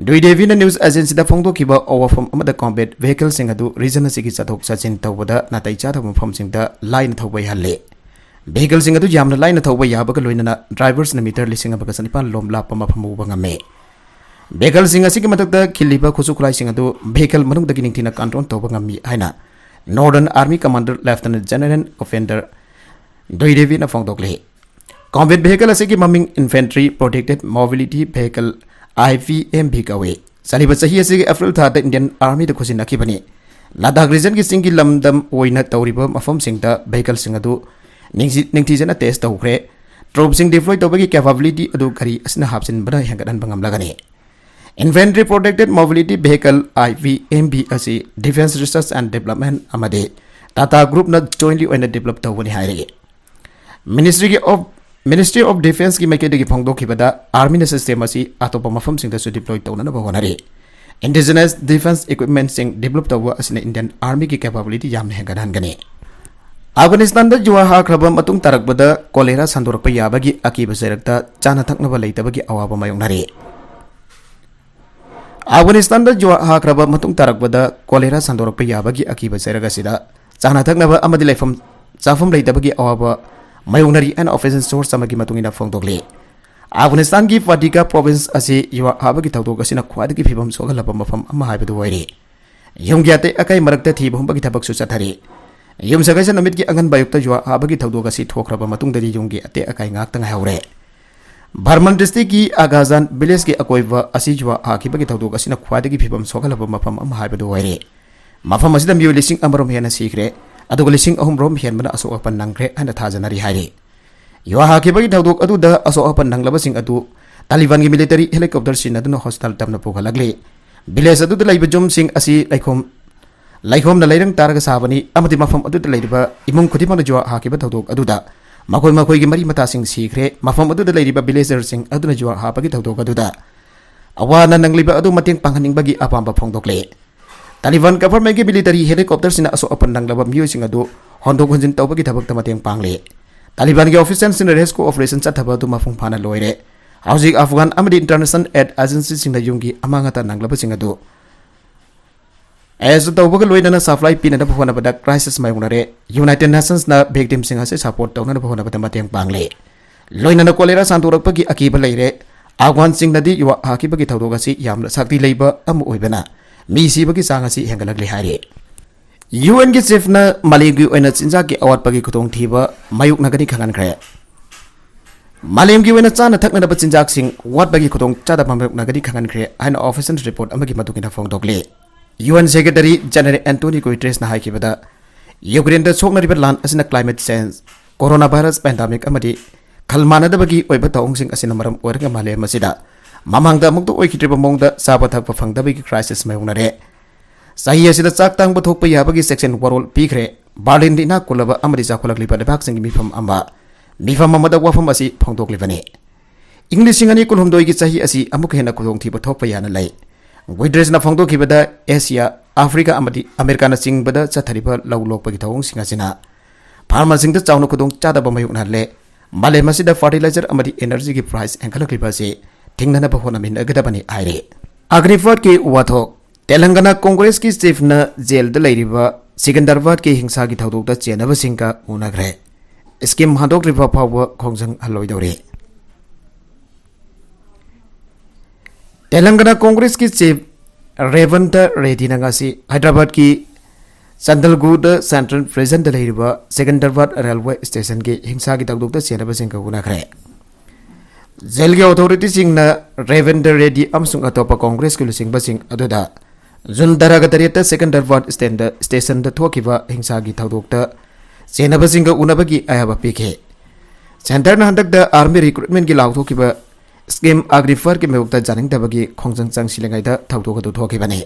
ꯗ꯭ꯋꯤꯗꯦꯕꯤꯅ ꯅ꯭ꯌꯨꯁ ꯑꯦꯖꯦꯟꯁꯤꯗ ꯐꯣꯡꯗꯣꯛꯈꯤꯕ ꯋꯥꯐꯝ ꯑꯃꯗ ꯀꯣꯝꯕꯦꯠ ꯚꯦꯍꯤꯀꯜꯁꯤꯡ ꯑꯗꯨ ꯔꯤꯖꯟ ꯑꯁꯤꯒꯤ ꯆꯠꯊꯣꯛ ꯆꯠꯁꯤꯟ ꯇꯧꯕꯗ ꯅꯥꯇꯩ ꯆꯥꯗꯕ ꯃꯐꯝꯁꯤꯡꯗ ꯂꯥꯏꯅ ꯊꯧꯕ ꯌꯥꯍꯜꯂꯤ꯫ ꯚꯦꯍꯤꯀꯜꯁꯤꯡ ꯑꯗꯨ ꯌꯥꯝꯅ ꯂꯥꯏꯅ ꯊꯧꯕ ꯌꯥꯕꯒ ꯂꯣꯏꯅꯅ ꯗ꯭ꯔꯥꯏꯚꯔꯁꯅ ꯃꯤꯇꯔ ꯂꯤꯁꯤꯡ ꯑꯃꯒ ꯆꯅꯤꯄꯥꯟ ꯂꯣꯝ ꯂꯥꯞꯄ ꯃꯐꯝ ꯎꯕ ꯉꯝꯃꯤ꯫ ꯚꯦꯍꯤꯀꯜꯁꯤꯡ ꯑꯁꯤꯒꯤ ꯃꯊꯛꯇ ꯈꯤꯜꯂꯤꯕ ꯈꯨꯠꯁꯨ ꯈꯨꯠꯂꯥꯏꯁꯤꯡ ꯑꯗꯨ ꯚꯦꯍꯤꯀꯜ ꯃꯅꯨꯡꯗꯒꯤ ꯅꯤꯡꯊꯤꯅ ꯀꯟꯇ꯭ꯔꯣꯜ ꯇꯧꯕ ꯉꯝꯃꯤ ꯍꯥꯏꯅ northern army commander lieutenant general Upendra ꯗ꯭ꯋꯤꯗꯦꯕꯤꯅ ꯐꯣꯡꯗꯣꯛꯂꯤ꯫ ꯀꯣꯝꯕꯦꯠ ꯚꯦꯍꯤꯀꯜ ꯑꯁꯤꯒꯤ ꯃꯃꯤꯡ infantry protected mobility vehicle, I P M V, ꯀꯧꯏ꯫ ꯆꯠꯂꯤꯕ ꯆꯍꯤ ꯑꯁꯤꯒꯤ ꯑꯦꯄ꯭ꯔꯤꯜ ꯊꯥꯗ ꯏꯟꯗꯤꯌꯟ ꯑꯥꯔꯃꯤꯗ ꯈꯨꯠꯁꯤꯟꯅꯈꯤꯕꯅꯤ꯫ ꯂꯗꯥꯈ ꯔꯤꯖꯟꯒꯤ ꯆꯤꯡꯒꯤ ꯂꯝꯗꯝ ꯑꯣꯏꯅ ꯇꯧꯔꯤꯕ ꯃꯐꯝꯁꯤꯡꯗ ꯚꯦꯍꯤꯀꯜꯁꯤꯡ ꯑꯗꯨ ꯅꯤꯡꯊꯤ-, ꯅꯤꯡꯊꯤꯖꯅ ꯇꯦꯁ ꯇꯧꯈ꯭ꯔꯦ꯫ ꯇ꯭ꯔꯨꯞꯁꯤꯡ ꯗꯤꯄ꯭ꯂꯣꯏ ꯇꯧꯕꯒꯤ ꯀꯦꯄꯥꯕꯤꯂꯤꯇꯤ ꯑꯗꯨ ꯒꯥꯔꯤ ꯑꯁꯤꯅ ꯍꯥꯞꯆꯤꯟꯕꯅ ꯍꯦꯟꯒꯠꯍꯟꯕ ꯉꯝꯂꯒꯅꯤ꯫ Infantry Protected Mobility Vehicle, I P M V, ꯑꯁꯤ Defence Research and Development ꯑꯃꯗꯤ ꯇꯥꯇꯥ ꯒ꯭ꯔꯨꯞꯅ ꯖꯣꯏꯟꯂꯤ ꯑꯣꯏꯅ ꯗꯤꯕꯦꯂꯞ ꯇꯧꯕꯅꯤ ꯍꯥꯏꯔꯤ꯫ Ministry of, Ministry of Defenceꯀꯤ ꯃꯥꯏꯀꯩꯗꯒꯤ ꯐꯣꯡꯗꯣꯛꯈꯤꯕꯗ, ꯑꯥꯔꯃꯤꯅ ꯁꯤꯁꯇꯦꯝ ꯑꯁꯤ ꯑꯇꯣꯞꯄ ꯃꯐꯝꯁꯤꯡꯗꯁꯨ ꯗꯤꯄ꯭ꯂꯣꯏ ꯇꯧꯅꯅꯕ ꯍꯣꯠꯅꯔꯤ꯫ Indigenous defence equipmentꯁꯤꯡ ꯗꯤꯕꯦꯂꯞ ꯇꯧꯕ ꯑꯁꯤꯅ ꯏꯟꯗꯤꯌꯟ ꯑꯥꯔꯃꯤꯒꯤ ꯀꯦꯄꯥꯕꯤꯂꯤꯇꯤ ꯌꯥꯝꯅ ꯍꯦꯟꯒꯠꯍꯟꯒꯅꯤ꯫ ꯑꯐꯒꯥꯅꯤꯁꯇꯥꯟꯗ ꯖꯨꯋꯥ ꯍꯥꯈ꯭ꯔꯕ ꯃꯇꯨꯡ ꯇꯥꯔꯛꯄꯗ ꯀꯣꯂꯦꯔꯥ ꯁꯟꯗꯣꯔꯛꯄ ꯌꯥꯕꯒꯤ ꯑꯀꯤꯕ ꯆꯩꯔꯛꯇ ꯆꯥꯅ ꯊꯛꯅꯕ ꯂꯩꯇꯕꯒꯤ ꯑꯋꯥꯕ ꯃꯥꯌꯣꯛꯅꯔꯤ꯫ ꯑꯐꯒꯥꯅꯤꯁꯇꯥꯟꯗ ꯖꯨꯋꯥ ꯍꯥꯈ꯭ꯔꯕ ꯃꯇꯨꯡ ꯇꯥꯔꯛꯄꯗ ꯀꯣꯂꯦꯔꯥ ꯁꯟꯗꯣꯔꯛꯄ ꯌꯥꯕꯒꯤ ꯑꯀꯤꯕ ꯆꯩꯔꯛ ꯑꯁꯤꯗ ꯆꯥꯅ ꯊꯛꯅꯕ ꯑꯃꯗꯤ ꯂꯩꯐꯝ ꯆꯥꯐꯝ ꯂꯩꯇꯕꯒꯤ ꯑꯋꯥꯕ ꯃꯥꯌꯣꯛꯅꯔꯤ ꯍꯥꯏꯅ ꯑꯣꯐꯤꯁꯤꯌꯦꯜ ꯁꯣꯔꯁ ꯑꯃꯒꯤ ꯃꯇꯨꯡ ꯏꯟꯅ ꯐꯣꯡꯗꯣꯛꯂꯤ꯫ ꯑꯐꯒꯥꯅꯤꯁꯇꯥꯟꯒꯤ ꯐꯥꯇꯤꯒꯥ ꯄ꯭ꯔꯣꯚꯤꯟꯁ ꯑꯁꯤ ꯌꯨꯋꯥ ꯍꯥꯕꯒꯤ ꯊꯧꯗꯣꯛ ꯑꯁꯤꯅ ꯈ꯭ꯋꯥꯏꯗꯒꯤ ꯐꯤꯕꯝ ꯁꯣꯛꯍꯜꯂꯕ ꯃꯐꯝ ꯑꯃ ꯍꯥꯏꯕꯗꯨ ꯑꯣꯏꯔꯤ꯫ ꯌꯨꯝꯒꯤ ꯑꯇꯦꯛ ꯑꯀꯥꯏ ꯃꯔꯛꯇ ꯊꯤꯕ ꯍꯨꯝꯕꯒꯤ ꯊꯕꯛꯁꯨ ꯆꯠꯊꯔꯤ꯫ ꯌꯨꯝꯁꯀꯩꯁ ꯅꯨꯃꯤꯠꯀꯤ ꯑꯉꯟꯕ ꯑꯌꯨꯛꯇ ꯌꯨꯋꯥ ꯍꯥꯕꯒꯤ ꯊꯧꯗꯣꯛ ꯑꯁꯤ ꯊꯣꯛꯈ꯭ꯔꯕ ꯃꯇꯨꯡꯗꯗꯤ ꯌꯨꯝꯒꯤ ꯑꯇꯦꯛ ꯑꯀꯥꯏ ꯉꯥꯛꯇ ꯉꯥꯏꯍꯧꯔꯦ꯫ ꯕꯔꯃꯟ ꯗꯤꯁꯇ꯭ꯔꯤꯛꯀꯤ ꯑꯒꯥꯖꯥꯟ ꯚꯤꯂꯦꯖꯀꯤ ꯑꯀꯣꯏꯕ ꯑꯁꯤ ꯌꯨꯋꯥ ꯍꯥꯈꯤꯕꯒꯤ ꯊꯧꯗꯣꯛ ꯑꯁꯤꯅ ꯈ꯭ꯋꯥꯏꯗꯒꯤ ꯐꯤꯕꯝ ꯁꯣꯛꯍꯜꯂꯕ ꯃꯐꯝ ꯑꯃ ꯍꯥꯏꯕꯗꯨ ꯑꯣꯏꯔꯦ꯫ ꯃꯐꯝ ꯑꯁꯤꯗ ꯃꯤꯑꯣꯏ ꯂꯤꯁꯤꯡ ꯑꯃꯔꯣꯝ ꯍꯦꯟꯅ ꯁꯤꯈ꯭ꯔꯦ, ꯑꯗꯨꯒ ꯂꯤꯁꯤꯡ ꯑꯍꯨꯝ ꯔꯣꯝ ꯍꯦꯟꯕꯅ ꯑꯁꯣꯛ ꯑꯄꯟ ꯅꯪꯈ꯭ꯔꯦ ꯍꯥꯏꯅ ꯊꯥꯖꯅꯔꯤ ꯍꯥꯏꯔꯤ꯫ ꯌꯨꯋꯥ ꯍꯥꯈꯤꯕꯒꯤ ꯊꯧꯗꯣꯛ ꯑꯗꯨꯗ ꯑꯁꯣꯛ ꯑꯄꯟ ꯅꯪꯂꯕꯁꯤꯡ ꯑꯗꯨ ꯇꯥꯂꯤꯕꯥꯟꯒꯤ ꯃꯤꯂꯤꯇꯔꯤ ꯍꯦꯂꯤꯀꯣꯞꯇꯔ ꯁꯤꯖꯤꯟꯅꯗꯨꯅ ꯍꯣꯁꯄꯤꯇꯥꯜ ꯇꯝꯅ ꯄꯨꯈꯠꯂꯛꯂꯤ꯫ ꯚꯤꯂꯦꯖ ꯑꯗꯨꯗ ꯂꯩꯕ ꯌꯨꯝꯁꯤꯡ ꯑꯁꯤ ꯂꯩꯈꯣꯝ, ꯂꯩꯈꯣꯝꯅ ꯂꯩꯔꯪ ꯇꯥꯔꯒ ꯁꯥꯕꯅꯤ ꯑꯃꯗꯤ ꯃꯐꯝ ꯑꯗꯨꯗ ꯂꯩꯔꯤꯕ ꯏꯃꯨꯡ ꯈꯨꯗꯤꯡꯃꯛꯅ ꯖꯨꯋꯥ ꯍꯥꯈꯤꯕ ꯊꯧꯗꯣꯛ ꯑꯗꯨꯗ ꯃꯈꯣꯏ ꯃꯈꯣꯏꯒꯤ ꯃꯔꯤ ꯃꯇꯥꯁꯤꯡ ꯁꯤꯈ꯭ꯔꯦ꯫ ꯃꯐꯝ ꯑꯗꯨꯗ ꯂꯩꯔꯤꯕ ꯚꯤꯂꯦꯖꯔꯁꯤꯡ ꯑꯗꯨꯅ ꯖꯨꯋꯥ ꯍꯥꯞꯄꯒꯤ ꯊꯧꯗꯣꯛ ꯑꯗꯨꯗ ꯑꯋꯥ ꯑꯅꯥ ꯅꯪꯂꯤꯕ ꯑꯗꯨ ꯃꯇꯦꯡ ꯄꯥꯡꯍꯟꯅꯤꯡꯕꯒꯤ ꯑꯄꯥꯝꯕ ꯐꯣꯡꯗꯣꯛꯂꯦ꯫ ꯇꯥꯂꯤꯕꯥꯟ ꯒꯚꯔꯟꯃꯦꯟꯠꯀꯤ ꯃꯤꯂꯤꯇꯔꯤ ꯍꯦꯂꯤꯀꯣꯞꯇꯔꯁꯤꯡꯅ ꯑꯁꯣꯛ ꯑꯄꯟ ꯅꯪꯂꯕ ꯃꯤꯑꯣꯏꯁꯤꯡ ꯑꯗꯨ ꯍꯣꯟꯗꯣꯛ ꯍꯣꯟꯖꯤꯟ ꯇꯧꯕꯒꯤ ꯊꯕꯛꯇ ꯃꯇꯦꯡ ꯄꯥꯡꯂꯤ꯫ ꯇꯥꯂꯤꯕꯥꯟꯒꯤ ꯑꯣꯐꯤꯁꯤꯌꯦꯜꯁꯤꯡꯅ ꯔꯦꯁꯀ꯭ꯌꯨ ꯑꯣꯄꯔꯦꯁꯟ ꯆꯠꯊꯕ ꯑꯗꯨ ꯃꯄꯨꯡ ꯐꯥꯅ ꯂꯣꯏꯔꯦ꯫ ꯍꯧꯖꯤꯛ ꯑꯐꯒꯥꯟ ꯑꯃꯗꯤ ꯏꯟꯇꯔꯅꯦꯁꯅꯦꯜ ꯑꯦꯗ ꯑꯦꯖꯦꯟꯁꯤꯁꯤꯡꯅ ꯌꯨꯝꯒꯤ ꯑꯃꯥꯡ ꯑꯇꯥ ꯅꯪꯂꯕꯁꯤꯡ ꯑꯗꯨ ꯑꯦꯁ ꯇꯧꯕꯒ ꯂꯣꯏꯅꯅ ꯁꯄ꯭ꯂꯥꯏ ꯄꯤꯅꯅꯕ ꯍꯣꯠꯅꯕꯗ ꯀ꯭ꯔꯥꯏꯁꯤꯁ ꯃꯥꯌꯣꯛꯅꯔꯦ꯫ ꯌꯨꯅꯥꯏꯇꯦꯗ ꯅꯦꯁꯟꯁꯅ ꯚꯤꯛꯇꯤꯝꯁꯤꯡ ꯑꯁꯤ ꯁꯄꯣꯔꯠ ꯇꯧꯅꯅꯕ ꯍꯣꯠꯅꯕꯗ ꯃꯇꯦꯡ ꯄꯥꯡꯂꯦ꯫ ꯂꯣꯏꯅꯅ ꯀꯣꯂꯦꯔꯥ ꯁꯟꯗꯣꯔꯛꯄꯒꯤ ꯑꯀꯤꯕ ꯂꯩꯔꯦ꯫ ꯑꯐꯒꯥꯟꯁꯤꯡꯅꯗꯤ ꯌꯨꯋꯥ ꯍꯥꯈꯤꯕꯒꯤ ꯊꯧꯗꯣꯛ ꯑꯁꯤ ꯌꯥꯝꯅ ꯁꯛꯇꯤ ꯂꯩꯕ ꯑꯃ ꯑꯣꯏꯕꯅ ꯃꯤ ꯁꯤꯕꯒꯤ ꯆꯥꯡ ꯑꯁꯤ ꯍꯦꯟꯒꯠꯂꯛꯂꯤ ꯍꯥꯏꯔꯤ꯫ ꯌꯨ ꯑꯦꯟꯒꯤ ꯆꯤꯐꯅ ꯃꯥꯂꯦꯝꯒꯤ ꯑꯣꯏꯅ ꯆꯤꯟꯖꯥꯛꯀꯤ ꯑꯋꯥꯠꯄꯒꯤ ꯈꯨꯗꯣꯡꯊꯤꯕ ꯃꯥꯌꯣꯛꯅꯒꯅꯤ ꯈꯪꯍꯟꯈ꯭ꯔꯦ꯫ ꯃꯥꯂꯦꯝꯒꯤ ꯑꯣꯏꯅ ꯆꯥꯅ ꯊꯛꯅꯅꯕ ꯆꯤꯟꯖꯥꯛꯁꯤꯡ ꯋꯥꯠꯄꯒꯤ ꯈꯨꯗꯣꯡ ꯆꯥꯗꯕ ꯃꯥꯌꯣꯛꯅꯒꯅꯤ ꯈꯪꯍꯟꯈ꯭ꯔꯦ ꯍꯥꯏꯅ ꯑꯣꯐꯤꯁꯤꯌꯦꯜ ꯔꯤꯄꯣꯔꯠ ꯑꯃꯒꯤ ꯃꯇꯨꯡ ꯏꯟꯅ ꯐꯣꯡꯗꯣꯛꯂꯤ꯫ UN Secretary General Antonio Guterres ꯅ ꯍꯥꯏꯈꯤꯕꯗ, ꯌꯨꯀ꯭ꯔꯦꯟꯗ ꯁꯣꯛꯅꯔꯤꯕ ꯂꯥꯟ ꯑꯁꯤꯅ climate change, coronavirus pandemic ꯑꯃꯗꯤ ꯈꯜ ꯃꯥꯟꯅꯗꯕꯒꯤ ꯑꯣꯏꯕ ꯊꯧꯑꯣꯡꯁꯤꯡ ꯑꯁꯤꯅ ꯃꯔꯝ ꯑꯣꯏꯔꯒ ꯃꯥꯂꯦꯝ ꯑꯁꯤꯗ ꯃꯃꯥꯡꯗ ꯑꯃꯨꯛꯇ ꯑꯣꯏꯈꯤꯗ꯭ꯔꯤꯕ ꯃꯑꯣꯡꯗ ꯆꯥꯕ ꯊꯛꯄ ꯐꯪꯗꯕꯒꯤ crisis ꯃꯥꯌꯣꯛꯅꯔꯦ꯫ ꯆꯍꯤ ꯑꯁꯤꯗ ꯆꯥꯛ ꯇꯥꯡꯕ ꯊꯣꯛꯄ ꯌꯥꯕꯒꯤ ꯆꯦꯛꯁꯤꯟ ꯋꯥꯔꯣꯜ ꯄꯤꯈ꯭ꯔꯦ꯫ ꯕꯥꯔꯂꯤꯟꯗ ꯏꯅꯥꯛ ꯈꯨꯜꯂꯕ ꯑꯃꯗꯤ ꯆꯥꯎꯈꯠꯂꯛꯂꯤꯕ ꯂꯩꯕꯥꯛꯁꯤꯡꯒꯤ ꯃꯤꯐꯝ ꯑꯃ, ꯃꯤꯐꯝ ꯑꯃꯗ ꯋꯥꯐꯝ ꯑꯁꯤ ꯐꯣꯡꯗꯣꯛꯂꯤꯕꯅꯤ꯫ ꯏꯪ ꯂꯤꯁꯤꯡ ꯑꯅꯤ ꯀꯨꯟꯍꯨꯝꯗꯣꯏꯒꯤ ꯆꯍꯤ ꯑꯁꯤ ꯑꯃꯨꯛꯀ ꯍꯦꯟꯅ ꯈꯨꯗꯣꯡꯊꯤꯕ ꯊꯣꯛꯄ ꯌꯥꯅ ꯂꯩ꯫ ꯒꯨꯏꯗ꯭ꯔꯦꯁꯅ ꯐꯣꯡꯗꯣꯛꯈꯤꯕꯗ, ꯑꯦꯁꯤꯌꯥ, ꯑꯐ꯭ꯔꯤꯀꯥ ꯑꯃꯗꯤ ꯑꯃꯦꯔꯤꯀꯥꯅ ꯆꯤꯡꯕꯗ ꯆꯠꯊꯔꯤꯕ ꯂꯧ ꯂꯣꯛꯄꯒꯤ ꯊꯧꯑꯣꯡꯁꯤꯡ ꯑꯁꯤꯅ ꯐꯥꯔꯃꯔꯁꯤꯡꯗ ꯆꯥꯎꯅ ꯈꯨꯗꯣꯡ ꯆꯥꯗꯕ ꯃꯥꯌꯣꯛꯅꯍꯜꯂꯦ꯫ ꯃꯥꯂꯦꯝ ꯑꯁꯤꯗ fertilizer ꯑꯃꯗꯤ energy ꯒꯤ price ꯍꯦꯟꯒꯠꯂꯛꯂꯤꯕ ꯑꯁꯤ ꯊꯤꯡꯅꯅꯕ ꯍꯣꯠꯅꯃꯤꯟꯅꯒꯗꯕꯅꯤ ꯍꯥꯏꯔꯤ꯫ ꯑꯒ꯭ꯅꯤꯄꯊꯀꯤ ꯋꯥꯊꯣꯛ꯫ ꯇꯦꯂꯪꯒꯅꯥ ꯀꯣꯡꯒ꯭ꯔꯦꯁꯀꯤ ꯆꯤꯐꯅ ꯖꯦꯜꯗ ꯂꯩꯔꯤꯕ ꯁꯤꯀꯟꯗꯔꯕꯥꯗꯀꯤ ꯍꯤꯡꯁꯥꯒꯤ ꯊꯧꯗꯣꯛꯇ ꯆꯦꯟꯅꯕꯁꯤꯡꯒ ꯎꯅꯈ꯭ꯔꯦ꯫ ꯁ꯭ꯀꯤꯝ ꯍꯟꯗꯣꯛꯇ꯭ꯔꯤꯕ ꯐꯥꯎꯕ ꯈꯣꯡꯖꯪ ꯍꯜꯂꯣꯏꯗꯧꯔꯤ꯫ ꯇꯦꯂꯪꯒꯅꯥ ꯀꯣꯡꯒ꯭ꯔꯦꯁꯀꯤ ꯆꯤꯐ ꯔꯦꯚꯟꯇ ꯔꯦꯗꯤꯅ ꯉꯁꯤ ꯍꯥꯏꯗ꯭ꯔꯕꯥꯗꯀꯤ ꯆꯟꯗꯜꯒꯨꯗ ꯁꯦꯟꯇ꯭ꯔꯦꯜ ꯄ꯭ꯔꯤꯖꯟꯗ ꯂꯩꯔꯤꯕ ꯁꯤꯀꯟꯗꯔꯕꯥꯗ ꯔꯦꯜꯋꯦ ꯁ꯭ꯇꯦꯁꯟꯒꯤ ꯍꯤꯡꯁꯥꯒꯤ ꯊꯧꯗꯣꯛꯇ ꯆꯦꯟꯅꯕꯁꯤꯡꯒ ꯎꯅꯈ꯭ꯔꯦ꯫ ꯖꯦꯜꯒꯤ ꯑꯣꯊꯣꯔꯤꯇꯤꯁꯤꯡꯅ ꯔꯦꯚꯦꯟꯗ꯭ꯔ ꯔꯦꯗꯤ ꯑꯃꯁꯨꯡ ꯑꯇꯣꯞꯄ ꯀꯣꯡꯒ꯭ꯔꯦꯁꯀꯤ ꯂꯨꯆꯤꯡꯕꯁꯤꯡ ꯑꯗꯨꯗ ꯖꯨꯟ ꯇꯔꯥꯒ ꯇꯔꯦꯠꯇ ꯁꯤꯀꯟꯗꯔꯕꯥꯗ ꯁ꯭ꯇꯦꯟꯗ-, ꯁ꯭ꯇꯦꯁꯟꯗ ꯊꯣꯛꯈꯤꯕ ꯍꯤꯡꯁꯥꯒꯤ ꯊꯧꯗꯣꯛꯇ ꯆꯦꯟꯅꯕꯁꯤꯡꯒ ꯎꯅꯕꯒꯤ ꯑꯌꯥꯕ ꯄꯤꯈꯤ꯫ ꯁꯦꯟꯇꯔꯅ ꯍꯟꯗꯛꯇ ꯑꯥꯔꯃꯤ ꯔꯤꯀ꯭ꯔꯨꯠꯃꯦꯟꯒꯤ ꯂꯥꯎꯊꯣꯛꯈꯤꯕ ꯁ꯭ꯀꯤꯝ ꯑꯒ꯭ꯅꯤꯄꯊꯀꯤ ꯃꯥꯌꯣꯛꯇ ꯌꯥꯅꯤꯡꯗꯕꯒꯤ ꯈꯣꯡꯖꯪ ꯆꯪꯁꯤꯜꯂꯤꯉꯩꯗ ꯊꯧꯗꯣꯛ ꯑꯗꯨ ꯊꯣꯛꯈꯤꯕꯅꯤ꯫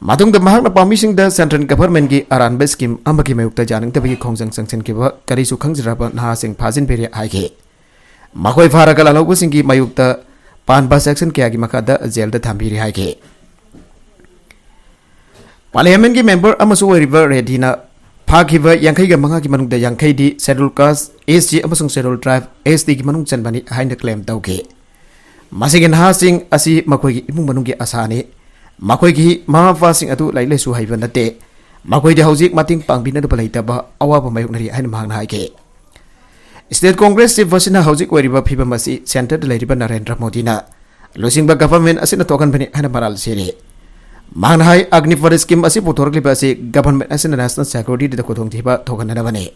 ꯃꯇꯨꯡꯗ ꯃꯍꯥꯛꯅ ꯄꯥꯝꯃꯤꯁꯤꯡꯗ ꯁꯦꯟꯇ꯭ꯔꯦꯜ ꯒꯚꯔꯟꯃꯦꯟꯠꯀꯤ ꯑꯔꯥꯟꯕ ꯁ꯭ꯀꯤꯝ ꯑꯃꯒꯤ ꯃꯥꯌꯣꯛꯇ ꯌꯥꯅꯤꯡꯗꯕꯒꯤ ꯈꯣꯡꯖꯪ ꯆꯪꯁꯤꯟꯈꯤꯕ ꯀꯔꯤꯁꯨ ꯈꯪꯖꯔꯕ ꯅꯍꯥꯁꯤꯡ ꯐꯥꯖꯤꯟꯕꯤꯔꯦ ꯍꯥꯏꯈꯤ꯫ ꯃꯈꯣꯏ ꯐꯥꯔꯒ ꯂꯥꯜꯍꯧꯕꯁꯤꯡꯒꯤ ꯃꯥꯌꯣꯛꯇ ꯄꯥꯟꯕ ꯁꯦꯛꯁꯟ ꯀꯌꯥꯒꯤ ꯃꯈꯥꯗ ꯖꯦꯜꯗ ꯊꯝꯕꯤꯔꯤ ꯍꯥꯏꯈꯤ꯫ ꯄꯥꯔꯂꯤꯌꯥꯃꯦꯟꯠꯀꯤ ꯃꯦꯝꯕꯔ ꯑꯃꯁꯨ ꯑꯣꯏꯔꯤꯕ ꯔꯦꯗꯤꯅ ꯐꯥꯈꯤꯕ ꯌꯥꯡꯈꯩꯒ ꯃꯉꯥꯒꯤ ꯃꯅꯨꯡꯗ ꯌꯥꯡꯈꯩꯗꯤ Scheduled Caste, ST ꯑꯃꯁꯨꯡ Scheduled Tribe, ST ꯒꯤ ꯃꯅꯨꯡ ꯆꯟꯕꯅꯤ ꯍꯥꯏꯅ claim ꯇꯧꯈꯤ꯫ ꯃꯁꯤꯒꯤ ꯅꯍꯥꯁꯤꯡ ꯑꯁꯤ ꯃꯈꯣꯏꯒꯤ ꯏꯃꯨꯡ ꯃꯅꯨꯡꯒꯤ ꯑꯁꯥꯅꯤ꯫ ꯃꯈꯣꯏꯒꯤ ꯃꯃꯥ ꯃꯄꯥꯁꯤꯡ ꯑꯗꯨ ꯂꯥꯏꯔꯤꯛ ꯂꯥꯏꯁꯨ ꯍꯩꯕ ꯅꯠꯇꯦ꯫ ꯃꯈꯣꯏꯗꯤ ꯍꯧꯖꯤꯛ ꯃꯇꯦꯡ ꯄꯥꯡꯕꯤꯅꯗꯕ ꯂꯩꯇꯕ ꯑꯋꯥꯕ ꯃꯥꯌꯣꯛꯅꯔꯤ ꯍꯥꯏꯅ ꯃꯍꯥꯛꯅ ꯍꯥꯏꯈꯤ꯫ ꯁ꯭ꯇꯦꯠ ꯀꯣꯡꯒ꯭ꯔꯦꯁ ꯆꯤꯐ ꯑꯁꯤꯅ ꯍꯧꯖꯤꯛ ꯑꯣꯏꯔꯤꯕ ꯐꯤꯕꯝ ꯑꯁꯤ ꯁꯦꯟꯇꯔꯗ ꯂꯩꯔꯤꯕ ꯅꯔꯦꯟꯗ꯭ꯔ ꯃꯣꯗꯤꯅ ꯂꯨꯆꯤꯡꯕ ꯒꯚꯔꯟꯃꯦꯟꯠ ꯑꯁꯤꯅ ꯊꯣꯛꯍꯟꯕꯅꯤ ꯍꯥꯏꯅ ꯃꯔꯥꯜ ꯁꯤꯔꯤ꯫ ꯃꯍꯥꯛꯅ ꯍꯥꯏ, ꯑꯒ꯭ꯅꯤꯄꯊ ꯁ꯭ꯀꯤꯝ ꯑꯁꯤ ꯄꯨꯊꯣꯔꯛꯂꯤꯕ ꯑꯁꯤ ꯒꯚꯔꯟꯃꯦꯟꯠ ꯑꯁꯤꯅ ꯅꯦꯁꯅꯦꯜ ꯁꯦꯀ꯭ꯌꯨꯔꯤꯇꯤꯗ ꯈꯨꯗꯣꯡꯊꯤꯕ ꯊꯣꯛꯍꯟꯅꯅꯕꯅꯤ꯫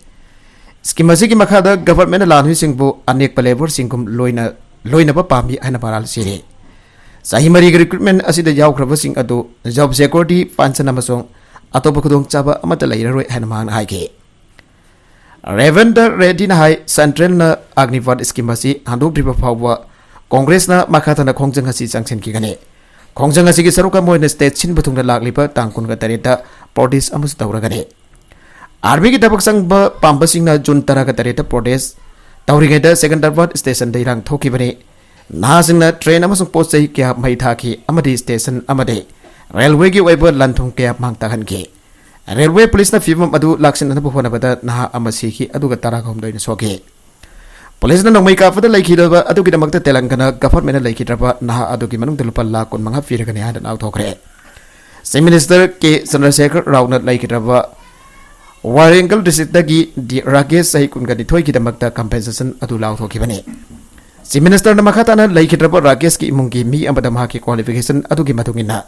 ꯁ꯭ꯀꯤꯝ ꯑꯁꯤꯒꯤ ꯃꯈꯥꯗ ꯒꯚꯔꯟꯃꯦꯟꯠꯅ ꯂꯥꯟꯍꯨꯏꯁꯤꯡꯕꯨ ꯑꯅꯦꯛꯄ ꯂꯦꯕꯔꯁꯤꯡꯒꯨꯝ ꯂꯣꯏꯅ, ꯂꯣꯏꯅꯕ ꯄꯥꯝꯃꯤ ꯍꯥꯏꯅ ꯃꯔꯥꯜ ꯁꯤꯔꯤ꯫ ꯆꯍꯤ ꯃꯔꯤꯒꯤ ꯔꯤꯀ꯭ꯔꯨꯠꯃꯦꯟ ꯑꯁꯤꯗ ꯌꯥꯎꯈ꯭ꯔꯕꯁꯤꯡ ꯑꯗꯨ ꯖꯣꯕ ꯁꯦꯀ꯭ꯌꯨꯔꯤꯇꯤ, ꯄꯦꯟꯁꯟ ꯑꯃꯁꯨꯡ ꯑꯇꯣꯞꯄ ꯈꯨꯗꯣꯡꯆꯥꯕ ꯑꯃꯠꯇ ꯂꯩꯔꯔꯣꯏ ꯍꯥꯏꯅ ꯃꯍꯥꯛꯅ ꯍꯥꯏꯈꯤ꯫ ꯔꯦꯚꯟꯗ ꯔꯦꯗꯤꯅ ꯍꯥꯏ, ꯁꯦꯟꯇ꯭ꯔꯦꯜꯅ ꯑꯒꯅꯤꯄꯥꯊ ꯁ꯭ꯀꯤꯝ ꯑꯁꯤ ꯍꯟꯗꯣꯛꯇ꯭ꯔꯤꯕ ꯐꯥꯎꯕ ꯀꯣꯡꯒ꯭ꯔꯦꯁꯅ ꯃꯈꯥ ꯇꯥꯅ ꯈꯣꯡꯖꯪ ꯑꯁꯤ ꯆꯪꯁꯤꯟꯈꯤꯒꯅꯤ꯫ ꯈꯣꯡꯖꯪ ꯑꯁꯤꯒꯤ ꯁꯔꯨꯛ ꯑꯃ ꯑꯣꯏꯅ ꯁ꯭ꯇꯦꯠ ꯁꯤꯟꯕ ꯊꯨꯡꯅ ꯂꯥꯛꯂꯤꯕ ꯇꯥꯡ ꯀꯨꯟꯒ ꯇꯔꯦꯠꯇ ꯄ꯭ꯔꯣꯇꯦꯁ ꯑꯃꯁꯨ ꯇꯧꯔꯒꯅꯤ꯫ ꯑꯥꯔꯃꯤꯒꯤ ꯊꯕꯛ ꯆꯪꯕ ꯄꯥꯝꯕꯁꯤꯡꯅ ꯖꯨꯟ ꯇꯔꯥꯒ ꯇꯔꯦꯠꯇ ꯄ꯭ꯔꯣꯇꯦꯁ ꯇꯧꯔꯤꯉꯩꯗ ꯁꯦꯀꯟꯗꯔꯕꯥꯗ ꯁ꯭ꯇꯦꯁꯟꯗ ꯏꯔꯥꯡ ꯊꯣꯛꯈꯤꯕꯅꯤ꯫ ꯅꯍꯥꯁꯤꯡꯅ ꯇ꯭ꯔꯦꯟ ꯑꯃꯁꯨꯡ ꯄꯣꯠ ꯆꯩ ꯀꯌꯥ ꯃꯩ ꯊꯥꯈꯤ ꯑꯃꯗꯤ ꯁ꯭ꯇꯦꯁꯟ ꯑꯃꯗꯤ ꯔꯦꯜꯋꯦꯒꯤ ꯑꯣꯏꯕ ꯂꯟ ꯊꯨꯝ ꯀꯌꯥ ꯃꯥꯡ ꯇꯥꯛꯍꯟꯈꯤ꯫ ꯔꯦꯜꯋꯦ ꯄꯨꯂꯤꯁꯅ ꯐꯤꯕꯝ ꯑꯗꯨ ꯂꯥꯛꯁꯤꯟꯅꯅꯕ ꯍꯣꯠꯅꯕꯗ ꯅꯍꯥ ꯑꯃ ꯁꯤꯈꯤ, ꯑꯗꯨꯒ ꯇꯔꯥꯍꯨꯝꯗꯣꯏꯅ ꯁꯣꯛꯈꯤ꯫ ꯄꯨꯂꯤꯁꯅ ꯅꯣꯡꯃꯩ ꯀꯥꯞꯄꯗ ꯂꯩꯈꯤꯗꯕ ꯑꯗꯨꯒꯤꯗꯃꯛꯇ ꯇꯦꯂꯪꯒꯅꯥ ꯒꯚꯔꯟꯃꯦꯟꯠꯅ ꯂꯩꯈꯤꯗ꯭ꯔꯕ ꯅꯍꯥ ꯑꯗꯨꯒꯤ ꯃꯅꯨꯡꯗ ꯂꯨꯄꯥ ꯂꯥꯈ ꯀꯨꯟꯃꯉꯥ ꯄꯤꯔꯒꯅꯤ ꯍꯥꯏꯅ ꯂꯥꯎꯊꯣꯛꯈ꯭ꯔꯦ꯫ ꯆꯤꯐ ꯃꯤꯅꯤꯁꯇꯔ ꯀꯦ ꯆꯟꯗ꯭ꯔꯁꯦꯈꯔ ꯔꯥꯎꯅ ꯂꯩꯈꯤꯗ꯭ꯔꯕ ꯋꯥꯔꯦꯡꯒꯜ ꯗꯤꯁꯇ꯭ꯔꯤꯛꯇꯒꯤ ꯗꯤ ꯔꯥꯀꯦꯁ, ꯆꯍꯤ ꯀꯨꯟꯒ ꯅꯤꯊꯣꯏꯒꯤꯗꯃꯛꯇ ꯀꯝꯄꯦꯟꯁꯦꯁꯟ ꯑꯗꯨ ꯂꯥꯎꯊꯣꯛꯈꯤꯕꯅꯤ꯫ ꯆꯤꯐ ꯃꯤꯅꯤꯁꯇꯔꯅ ꯃꯈꯥ ꯇꯥꯅ ꯂꯩꯈꯤꯗ꯭ꯔꯕ ꯔꯥꯀꯦꯁꯀꯤ ꯏꯃꯨꯡꯒꯤ ꯃꯤ ꯑꯃꯗ ꯃꯍꯥꯛꯀꯤ ꯀ꯭ꯋꯥꯂꯤꯐꯤꯀꯦꯁꯟ ꯑꯗꯨꯒꯤ ꯃꯇꯨꯡ ꯏꯟꯅ